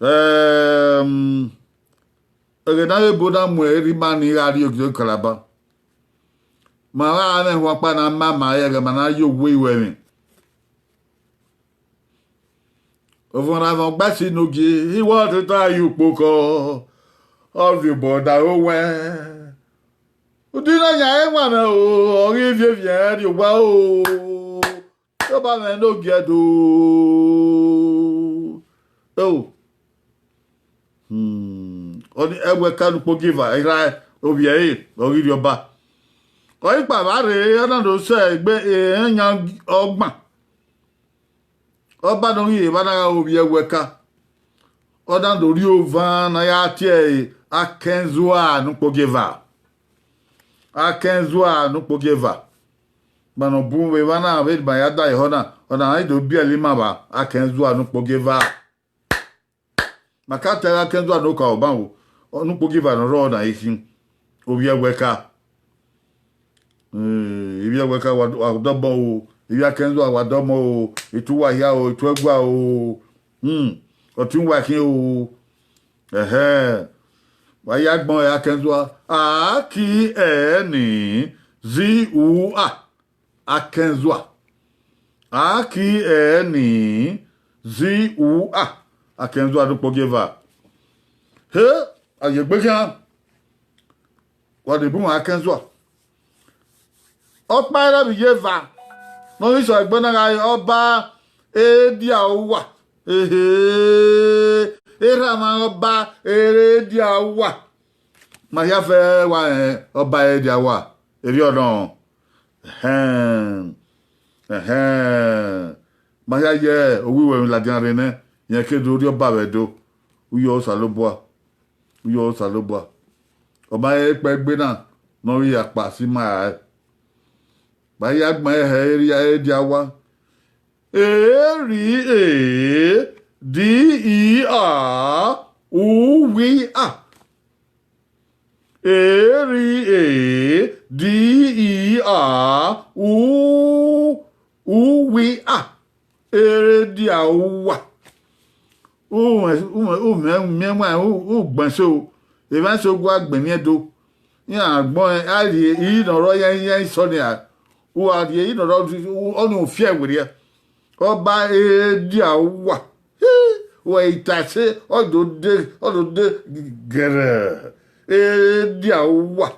Ẹm, ẹghẹ ne a vbe bu na mu erha ima ni gha rrie ogiogio Calabar. Ma gha mwẹ ẹmwẹ ọkpa na ma ma ẹghẹ ma na ye owe iruẹmwi. Ọvbọnrẹn ọgba ẹse inogie, I wa tota ye ukpokọ, ọ viọ obọ da ro wẹn. Udu na yan ẹwaẹn mwẹ o, ọ ghi viọ eviẹn rrie owa o. Ọba mwẹ ne ogie do. Eo. Hmm. Ọni Ẹwẹka ne ukpogieva, erha ovbi ẹre, ọ ghi rrie ọba. Ọ i kpa vba rre, ọ na do sẹ egbe, eyan ọgban. Ọba ne ọ ghi re evba na gha ru ovbi Ẹwẹka. Ọ na do rhie ova ne a ya tie ẹre Akẹnzua ne ukpogieva. Akẹnzua ne ukpogieva. Ma ne ọ bun vbe evba na, vbe ma ya da ehọ na, ọna i do biẹlẹ ima vba, Akẹnzua ne ukpogieva. Ma ka ta ẹre Akẹnzua ne okaro ban o, ne ukpogieva ne ọ rrọọ na i khin, ovbi Ẹwẹka. Eh, ivbi Ẹwẹka wa, wa dọmọ o, ivbi Akẹnzua wa dọmọ o, itu uwa hia o, itu ẹgua o, hmm, ọtẹn uwa khin o, ẹhẹ, wa ya gbọn ẹre Akẹnzua, a ki ẹe ni, zi u a, Akẹnzua, a ki ẹe ni, zi u a, Akẹnzua ne ukpogieva. He, a ye egbe khian. Wa de bun Akẹnzua. Ọkpa ẹre vbe iye eva ne ọ ghi sẹ egbe na gha re ọba Edia Uwa. Ehe, erha mwa ọba Edia Uwa. Ma hia fẹ wa rẹn ọba Edia Uwa. Erriọ nọ. Ẹhẹn. Ẹhẹn. Ma hia ye owiwẹ emwi ladian rre nẹ, rẹn ke do rrie ọba vbe Ẹdo. Uyo Osanobua. Uyo Osanobua. Ọ ma he kpẹ egbe na, ne ọ ghi ya kpa si ima rae. Vbe a ya gbẹn ẹhẹ Edia Uwa. Eri e, D E R, uwi a. E R E, D E R, u, uwi a. Ere dia uwa. U, u, u, miẹn, miẹn wa, u, u gbẹn so. Emwa eso gua gbẹn miẹn do. Iran agbọn a rhie iri ne ọ rrọọ ye, ye isọ nia. U gha rhie iri ne ọ rrọọ, ọnii u fiẹ werriẹ. Ọba ere dia uwa. Hi, wẹ i ta ẹse, ọ do de, ọ do de gẹrẹ. Ere dia uwa.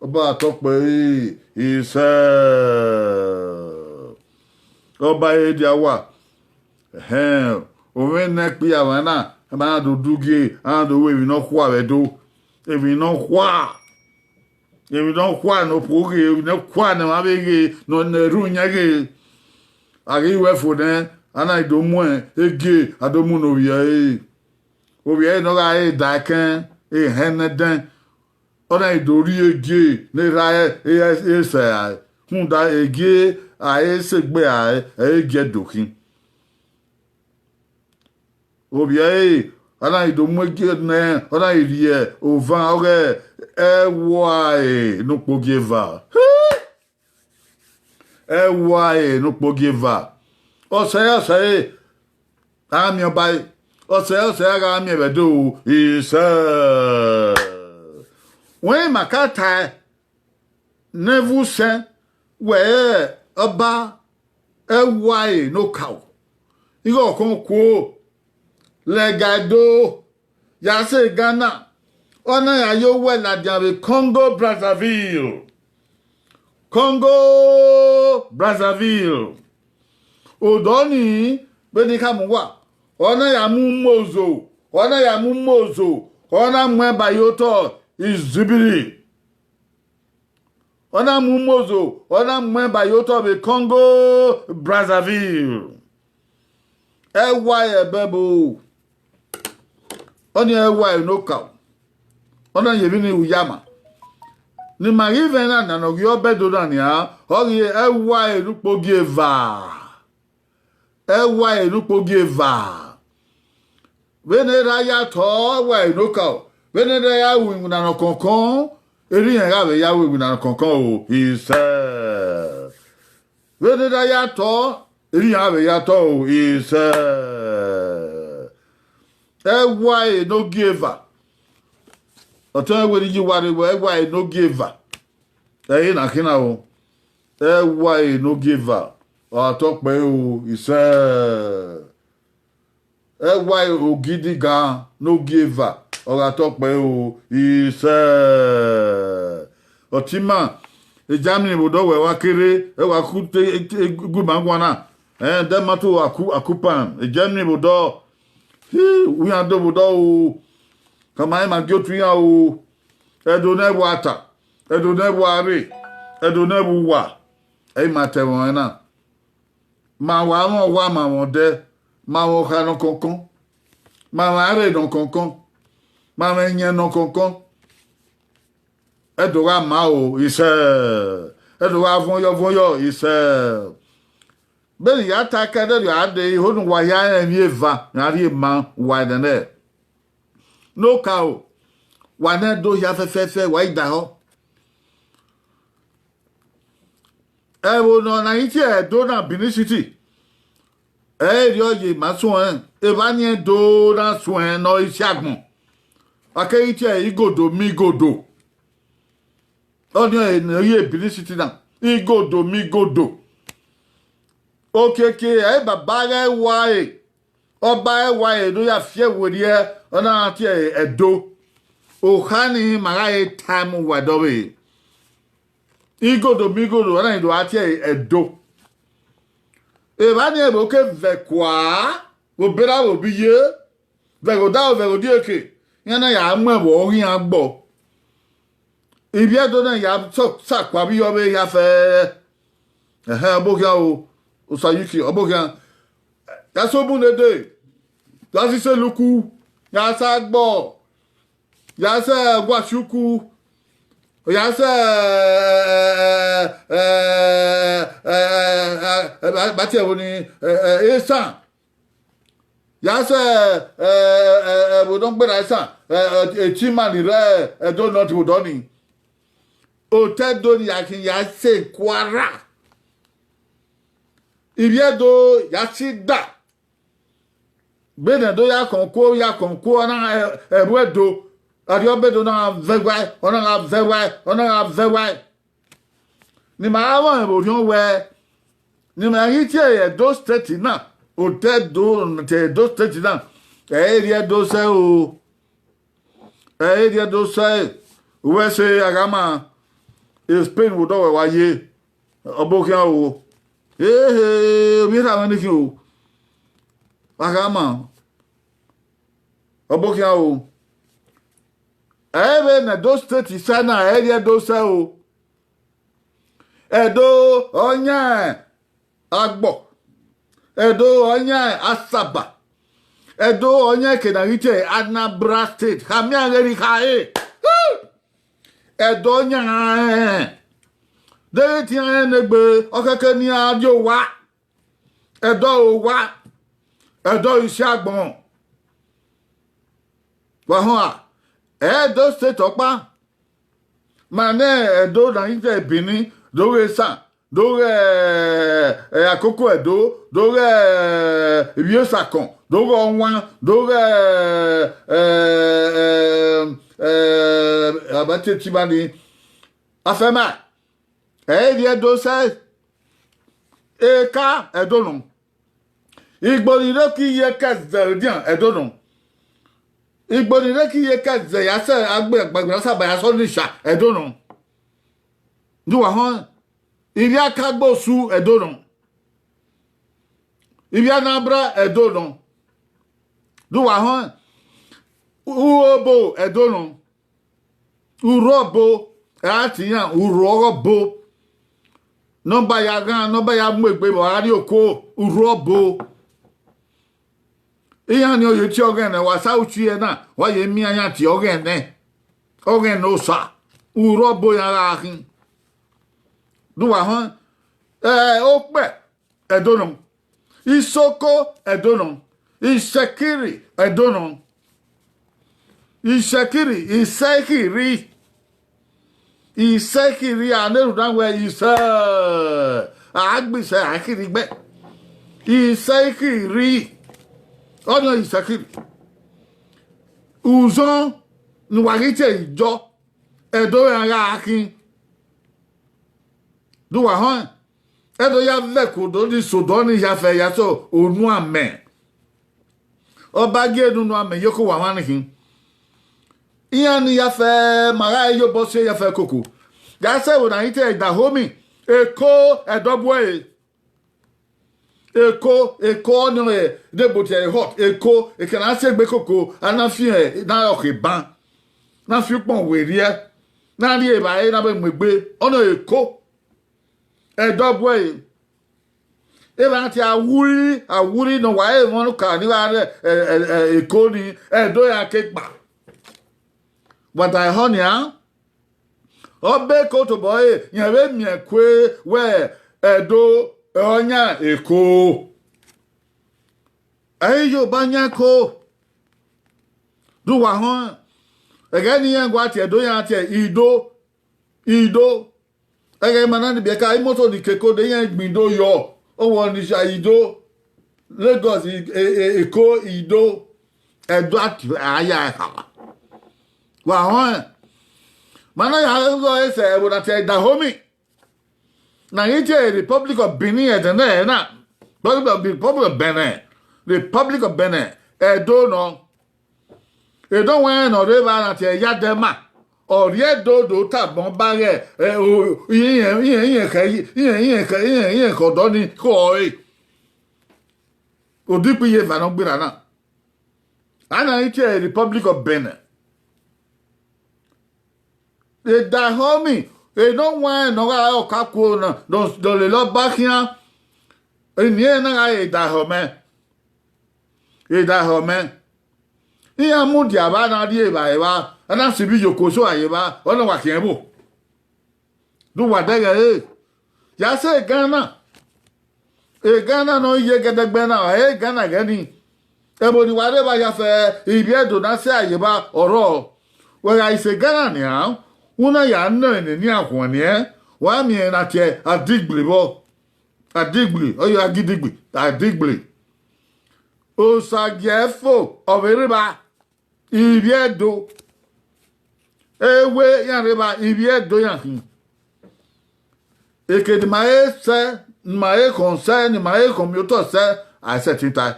Ọba tọkpẹ ẹre, isẹ. Ọba ere dia uwa. Ẹhẹn, ovbi ne ẹkpia mwa na, ma na do dugie, a na do ru emwi ne ọ khua vbe Ẹdo. Emwi ne ọ khua. Emwi ne ọ khua ne okhuo ghe, emwi ne ọ khua ne emwa vbe ghe, ne ọ, ne erhunmwu yan ghe. A ghi ru ẹe fo nẹ, a na do mu egie, a do mu ne ovbi ẹre. Ovbi ẹre ne ọ gha re daẹkẹn, ehẹn ne ẹdẹn. Ọ na do rhie egie ne erha ẹre, e, e, e sẹ rae. Rhunmwuda egie a i sẹ egbe rae, ẹ i re egie Ẹdo khin. Ovbi ẹre, ọ na do mu egie nẹ, ọ na rhie ovan ọghe ẹwae ne ukpogieva. Ẹwae ne ukpogieva. Ọsẹre, ọsẹre, a miẹn ọba ẹre. Ọsẹre, ọsẹre, a gha miẹn vbe Ẹdo, isẹ. Wẹ ma ka tae ne ẹvbo usẹn wẹ ọba ẹwae ne okaro. Ighe ọkhọn okuo, lẹga Ẹdo, ya sẹ Ghana, ọ na ya ye owẹ ladian vbe Congo Brazzaville. Congo Brazzaville. Odọ nii, vbene I khama uwa, ọ na ya mu umozo, ọ na ya mu umozo, ọ na mu ẹn ba ye otọ Izibiri. Ọ na mu umozo, ọ na mu ẹn ba ye otọ vbe Congo Brazzaville. Ẹwae ẹbẹbo, ọnii ẹwae ne okaro, ọ na ye emwi ne u ya ma. Ne ima ghi vẹ na, na ne ọ ghi ọbẹdo na nian, ọ ghi ẹwae ne ukpogieva. Ẹwae ne ukpogieva. Vbene erha ya tọ ẹwae ne okaro, vbene erha ya ru iwinna ne ọ kọnkọn, erha iran gha vbe ya ru iwinna ne ọ kọnkọn o, isẹ. Vbene erha ya tọ, erha iran gha vbe ya tọ o, isẹ. Ẹwae ne ogieva. Ọtẹn wẹ ne I ye uwa rre wẹ ẹwae ne ogieva. Ẹ i re na khin na o. Ẹwae ne ogieva, ọ gha tọ kpẹre o, isẹ. Ẹwae ogidigan ne ogieva, ọ gha tọ kpẹre o, isẹ. Ọtẹn ima, Germany vbe odọ wẹ wa kere, ẹ wa ku te, te, gu ima guan na. Ẹ, Denmark to aku, akupan, Germany vbe odọ. Hi, u iran do vbe odọ o. Khama ima gie otu iran o. Ẹdo ne ẹvbo a ta, Ẹdo ne ẹvbo a rre, Ẹdo ne ẹvbo uwa, ẹ i ma ta ẹmwẹ ọnrẹn na. Ma wa mwẹ ọwa, ma mwẹ ọdẹ, ma mwẹ okha nọkọnkọn, ma mwẹ arre nọkọnkọn, ma mwẹ iyẹn nọkọnkọn. Ẹdo gha ma o, isẹ. Ẹdo gha vuọn yọ, vuọn yọ, isẹ. Vbene I ya ta ẹkẹdẹrriọ a dee, iho ne uwa hia rẹn emwi eva, iran rhie ma uwa nẹnẹ. Ne okaro, wa ne Ẹdo hia fẹfẹfẹ, wa i dahọ. Ẹvbo ne ọ na i tie Ẹdo na, Benin City, ẹ i rhie ọye ma suẹn, evba ni Ẹdo na suẹn ne ọ i si agbọn. A keghi tie ẹre igodo migodo. Ọnii ọre ne ọ ye Benin City na, igodo migodo. Okiekie, ẹ i baba ghẹ wa ẹre. Ọba ẹwae ne ọ ya fiẹ werriẹ, ọ na tie ẹre Ẹdo. Okha nii ma gha re time wa dọvbe. Igodo migodo, ọ na do gha tie ẹre Ẹdo. Evba ni ẹvbo ke vẹ kua, vbe obera vbe obiye, vbe ẹghẹ odaro vbe ẹghẹ odieke, iran na ya mu ẹvbo ọghe iran gbọ. Ivbi Ẹdo na ya sọ, sa kua vbe iyọ vbe hia fẹẹrẹ. Ẹhẹn, ọbokhian o, Osayuki, ọbokhian. Ya sẹ obọ ne dee, ya sẹ Iseluku, ya sẹ Agbọ, ya sẹ Ọghuasiuku, ya sẹ, ẹ, ẹ, ẹ, ẹ, ẹ, ẹ, ba tie ẹvbo ni, ẹ, ẹ, Esan. Ya sẹ, ẹ, ẹ, ẹvbo ne ọ gberra esan, ẹ, ẹ, e chairman rẹ Ẹdo North vbe odọ nii. Otọ Ẹdo ni ya khin ya sẹ kua rra. Ivbi Ẹdo ya si da. Vbene Ẹdo ya kọn okuo, ya kọn okuo, ọ na, ẹ, ẹvbo Ẹdo. Arriọba Ẹdo na gha vẹ ẹwae, ọ na gha vẹ ẹwae, ọ na gha vẹ ẹwae. Ne ima gha vbọnrẹn vbe orhiọn wẹẹ, ne ima ghi tie Edo State na, otọ Ẹdo, te Edo State na, ẹ i rhie Ẹdo sẹ o. Ẹ i rhie Ẹdo sẹ, wẹ sẹ a gha ma, e Spain vbe odọ wẹ wa ye, ọ bọ khian o. Ehe, ovbi erha mwẹ ni khin o. A gha ma, ọ bọ khian o. Ẹ i vbe ne Edo State sẹ na, ẹ i rhie Ẹdo sẹ o. Ẹdo ọ yan Agbọ, Ẹdo ọ yan Asaba, Ẹdo ọ yan eke ne a ghi tie Anambra State, khama iran ghe ne I khare. Ẹdo ọ yan rẹn, deghẹ te iran rẹn ne egbe, ọ kẹkẹ ne iran rrie owa, Ẹdo owa, Ẹdo isi agbọn. Wa họn a, Edo State ọkpa, ma nẹ Ẹdo ne a ghi tie Benin, do ghe Esan, do ghe, ẹ, Akoko Ẹdo, do ghe, ẹ, Ivbi Osakọn, do ghe Ọwan, do ghe, ẹ, ẹ, ẹ, ẹ, Abatetiba ni, Afẹma, ẹ i rhie Ẹdo sẹ, Eka Ẹdo nọ. Igbo ni rre ke iye ke zẹ edian Ẹdo nọ. Igbo ni rre ke iye ke zẹ ya sẹ agbe agbagbe na saba ya sẹ Ọnisha Ẹdo nọ. Do wa họn, ivbi Akagbosu Ẹdo nọ. Ivbi Anambra Ẹdo nọ. Do wa họn, Urhobo Ẹdo nọ. Urhobo, ẹ ra tie iran Urhobo. Ne ọ ba ya ghan, ne ọ ba ya mu egbe vbe ọ gha rrie oko, Urhobo. Iran ni ọ ye tie Ọghẹnẹ, wa sa uchi ẹre na, wa ye miẹn iran tie Ọghẹnẹ. Ọghẹnẹ Osa, Urhobo iran gha khin. Do wa họn, ẹ, Okpẹ Ẹdo nọ, Isoko Ẹdo nọ, Isekiri Ẹdo nọ. Isekiri, Isekiri. Isekiri, a na erhunmwu wẹẹ Ise, a gbe Ise, a khiri gbe. Isekiri. Ọnii Isekiri. Uzọn ne uwa ghi tie Ijọ, Ẹdo iran gha khin. Do wa họn, Ẹdo ya vẹ ẹko do ni sẹ odọ ni ya fẹ ya sẹ onu amẹ. Ọba gie ne unu amẹ ye oko wa mwa ni khin. Iran ni ya fẹ, ma gha ye obọ si ya fẹ koko. Ya sẹ ẹvbo ne a ghi tie Dahomey, Eko Ẹdo bu ẹre. Eko, Eko ọnii ọre ne ebo tie hot, Eko, eke ne a si egbe koko, a na fian, na rọ khe ban, na fi ukpọn werriẹ, na rri evbare na vbe mu egbe, ọnii ọre Eko. Ẹdo bu ẹre. Evba na tie Awurri, Awurri ne ọ wa re emwa ọkpa ni gha rre, ẹ, ẹ, ẹ, Eko ni, Ẹdo iran ke kpa. Wa da ehọ nian, ọ be Eko tobọ ẹre, rẹn vbe miẹn kue wẹẹ Ẹdo ọ yan Eko. Ẹ i ye obọ yan Eko. Do wa họn, ẹghẹ ne iran gua tie Ẹdo, iran tie Ido, Ido. Ẹghẹ ima na ni biẹ ka imoto ni ke Eko de, iran gbẹn Ido yọ. Ọ wẹ Ọnisha Ido, Lagos, I-, e-, e-, Eko Ido, Ẹdo a tie a ya kha. Wa họn, ma na ya ghe ẹsẹ ẹvbo na tie Dahomey. Na ghi tie Republic of Benin ẹdẹ nẹ na. Republic of, Republic of Benin. Republic of Benin. Ẹdo nọ. Ẹdo wẹn ne ọ rre evba na tie Iyadema. Ọ rhie Ẹdo do tama ọba ghẹ, ẹ, o, irẹn, irẹn, irẹn khẹ, irẹn, irẹn khẹ, irẹn, irẹn khẹ ọdọ ni khọe. Odikpa iye eva ne ọ gberra na. A na ghi tie Republic of Benin. Dahomey, eno wẹn ne ọ gha re ọkaokuo na, ne ọ, ne ọ lele ọba khian, eni ẹre na gha re Dahomey. Dahomey. Iran mudia evba na rri evba evba, a na sivbi ye oko eso a ye evba, ọ na wa khian ẹvbo. Do wa dẹghẹ ẹre. Ya sẹ Ghana. Ghana ne ọ ye gẹdẹgbẹ na, ọ re Ghana ghẹ ni. Ẹvbo ne wa rre evba ya fẹ, Ivbi Ẹdo na sẹ a ye evba ọrọre. Wẹ gha sẹ Ghana nian, u na ya nọ ẹre ne a khuan nian, wa miẹn na tie Adigble vbọ. Adigble, ọ ya gidigbe, Adigble. Osagiẹfo, ọ vbe rre evba, Ivbi Ẹdo. Ewe iran rre evba, Ivbi Ẹdo iran khin. Eke ne ima he sẹ, ne ima he khọn sẹ, ne ima he khọn miotọ sẹ, a i sẹtin tae.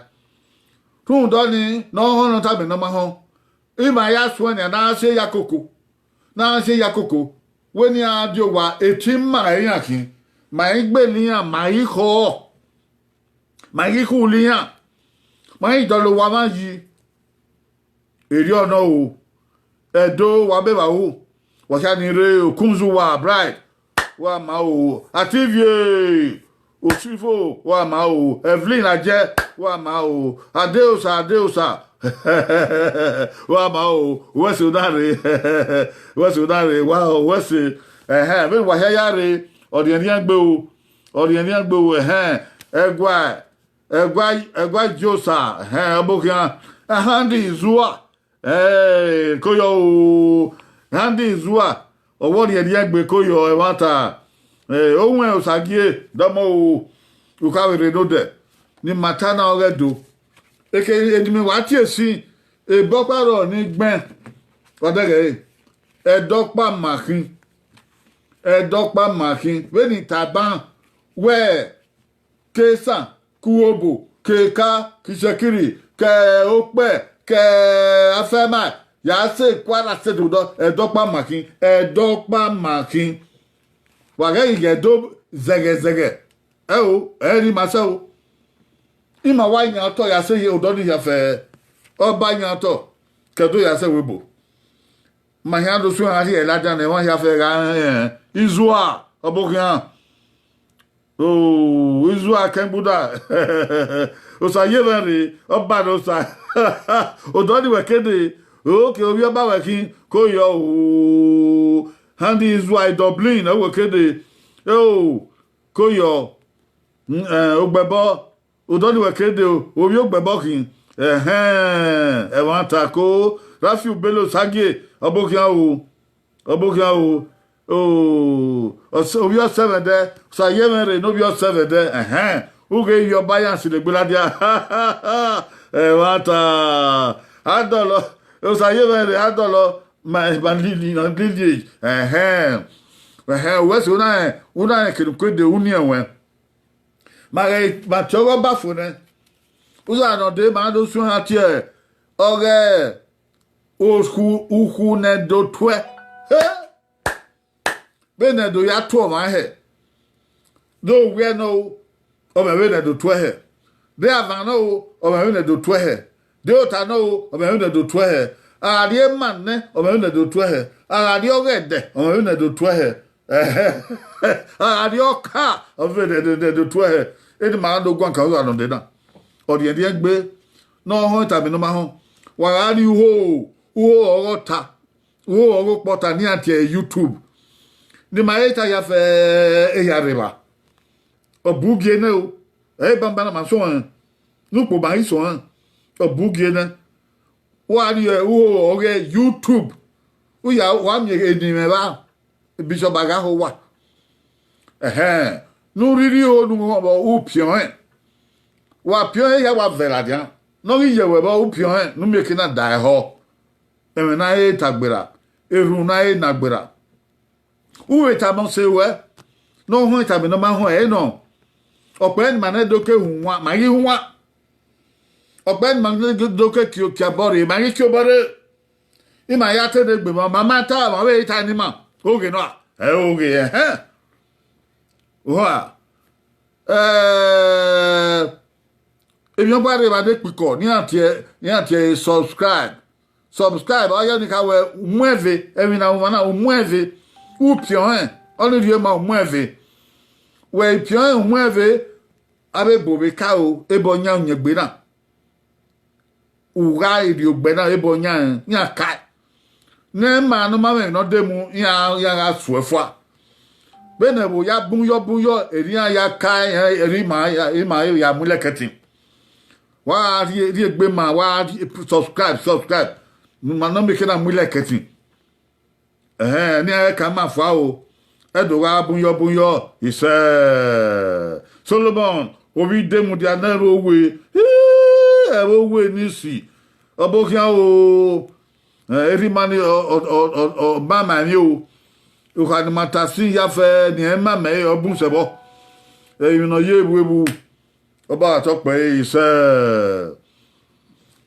Rhunmwuda ọnii, ne ọ họn ne ọ tama ne ọ ma họn, ima ya suẹn nian ne a si ya koko, ne a si ya koko, wẹ ne iran die owa, eti ma iran khin, ma i gbele iran, ma i khọ, ma i khule iran, ma i dọlọ owa mwa yi. Erriọ nọ o, Ẹdo wa be vba ru, wa khia ni rre Okunzuwa Bright, wa ma o, Ativie, Osifo, wa ma o, Evelyn Ajẹ, wa ma o, Adeosa, Adeosa, wa ma o, wẹ sẹ na rre, wẹ sẹ na rre, wa o, wẹ sẹ, ẹhẹn, vbene wa hia ya rre, ọ rhiẹnrhiẹn gbe o, ọ rhiẹnrhiẹn gbe o, ẹhẹn, ẹgua, ẹgua, ẹgua Josa, ẹhẹn, ọbokhian, Handi Izua, ẹ, koyọ o, Handi Izua, ọ wẹ ọ rhiẹnrhiẹn gbe koyọ ẹmwata, ẹ, owẹn Osagie, dọmọ o, ukhavbe rre nodẹ, ne ima ta na ọghe Ẹdo. Eke ne imẹ wa tie sin, ebe ọkpa rrọọ ne I gbẹn, wa dẹghẹ ẹre, Ẹdẹ ọkpa ma khin, Ẹdẹ ọkpa ma khin, vbene I tama wẹ, ke esan, ke uhobo, ke eka, ke isẹkiri, ke okpẹ, ke afẹma, ya sẹ Kwara State odọ, Ẹdẹ ọkpa ma khin, Ẹdẹ ọkpa ma khin. Wa ghẹ ghi ghẹ do zẹghẹzẹghẹ, ẹo, ẹ i re ima sẹ o. Ima wa yan otọ ya sẹ ye odọ ni hia fẹ, ọ ba yan otọ, ke do ya sẹ ẹvbo ebo. Ma hia do suẹn gha rhie ladian ne ẹmwẹ hia fẹ gha rẹn Izua, ọbokhian. O, Izua kẹngbuda. Osa ye mwẹ rre, ọba ne Osa. Odọ ni wẹ kede, oke ovbi ọba wẹ khin, koyọ o. Handi Izua Dublin, ọ wẹ kede. O, koyọ. Mm, eh, ogbẹbọ. Odọ ni wẹ kede o, ovbi ogbẹbọ khin. Ẹhẹn, ẹmwata ko, Rafiu Bello Osagie, ọbokhian o. Ọbokhian o, o, ọs-, ovbi ọsẹmwẹdẹ, Osa ye mwẹ rre ne ovbi ọsẹmwẹdẹ, ẹhẹn, u ghe ivbi ọba yan sẹ egbe ladian. Ẹmwata, a dọlọ, Osa ye mwẹ rre, a dọlọ, ma, ma lili, ma lili, ẹhẹn, ẹhẹn, uwẹ sẹ, u na rẹn, u na rẹn kene u ke de, u ni ẹwẹn. Ma ghẹ, ma tie ọghe ọba fo nẹ, uzọ ne ọ dee ma do suẹn gha tie ọghe okhu, ukhu ne Ẹdo tuẹ. He! Vbene Ẹdo ya tuẹ ọmwa hẹ, do wiẹ nọ o, ọ mwẹ vbene Ẹdo tuẹ hẹ. De avan nọ o, ọ mwẹ vbene Ẹdo tuẹ hẹ. De ota nọ o, ọ mwẹ vbene Ẹdo tuẹ hẹ. A gha rrie ema nẹ, ọ mwẹ vbene Ẹdo tuẹ hẹ. A gha rrie ọghẹdẹ, ọ mwẹ vbene Ẹdo tuẹ hẹ. A gha rrie ọka, ọ mwẹ vbene Ẹdo, Ẹdo tuẹ hẹ. Eni ma do guan kan uwa nọ dee na. Ọ rhiẹnrhiẹn gbe, ne ọ họn tama ne ọ ma họn. Wa gha rrie uho, uho ọghe ọta, uho ọghe okpọta ne iran tie ẹre YouTube. Ne ima he ta ya fẹ ehia rre evba. Ọ bu gie nẹ o, ẹ i banbanna ma sẹ ọnrẹn, ne ukpo ma ghi sẹ ọnrẹn, ọ bu gie nẹ. Wa rrie uho ọghe YouTube, u ya, wa miẹn eni mwẹ evba, Bishop Aghaho wa. Ẹhẹn, ne u rhirhi ho ne u họn vbe u piọn ẹn. Wa piọn ẹn hia wa vẹ ladian, ne ọ ghi ye wẹ vbe u piọn ẹn, ne u miẹn eke na da ẹhọ. Ẹmwẹ ne a he ta gberra, erhunmwu ne a he na gberra. U vbe tama ọse ruẹ, ne ọ họn tama ne ọ ma họn ẹre nọ. Ọkpẹ ne ima ne do ke hu wan, ma ghi hu wan. Ọkpẹ ne ima ne do ke kie, kie obọ rre, ma ghi kie obọ rre. Ima ya te ne egbe ma, ma ma ta, ma vbe ta ne ima. Oghe nọ, ẹ oghe, ẹhẹn. Oha. Eh, emwi ọgba rre evba dekpikọ, ne iran tie, ne iran tie subscribe. Subscribe, ọ ya ni kha wẹ u muẹn ẹve, ẹmwẹ ne a ru ọmwa na, u muẹn ẹve, u piọn ẹn, ọ ni rhie ma u muẹn ẹve. Wẹ i piọn ẹn u muẹn ẹve, avbe ebo vbe ka ro, ebo yan uyẹngbe na. U gha rhie ogbẹ na, ebo yan, yan ka. Ne ima ne ọ ma mwẹ emwi ne ọ de mu, iran, iran gha suẹ fua. Vbene ẹvbo ya bun yọ, bun yọ, erriọ iran ya ka, erriọ ima ya, ima ya mu lẹkẹtin. Wa rhie, rhie egbe ma, wa rhie, subscribe, subscribe. Ne ima nọ mieke na mu like ẹtin. Ẹhẹn, ne iran ka ma fua o. Ẹdo gha bun yọ, bun yọ, isẹ. Solomon, ovbi de mudia ne ẹvbo we. Ii, ẹvbo we ni si. Ọbo khian o. Eh, erha ima ni, ọ, ọ, ọ, ọ, ọ ma ma emwi o. Okha ne ima ta sin ya fẹ, ne irẹn ma mẹ, ọ bun sẹ vbọ. Emwi ne ọ ye vbe evbu, ọ ba gha tọ kpẹre isẹ.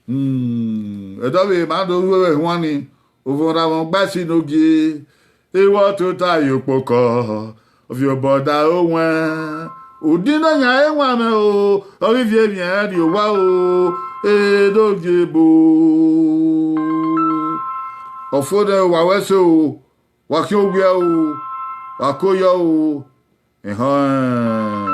Hmm, ẹdẹ ọvbehe ma do ru ẹvbo huan ni, ovbi ọmwa ne ọ gba ẹse ne ogie, ewọ tota ye okpokọ, ovbi obọ da ro wẹn, udin ne ọ yan ẹre wan mwẹ o, ọ ghi viọ emwi ẹnrẹn rrie owa o, edogie ebo. Ọfo nẹ, wa wẹ ẹse o, wa khian owiẹ o, wa ko yọ o, ehọẹn.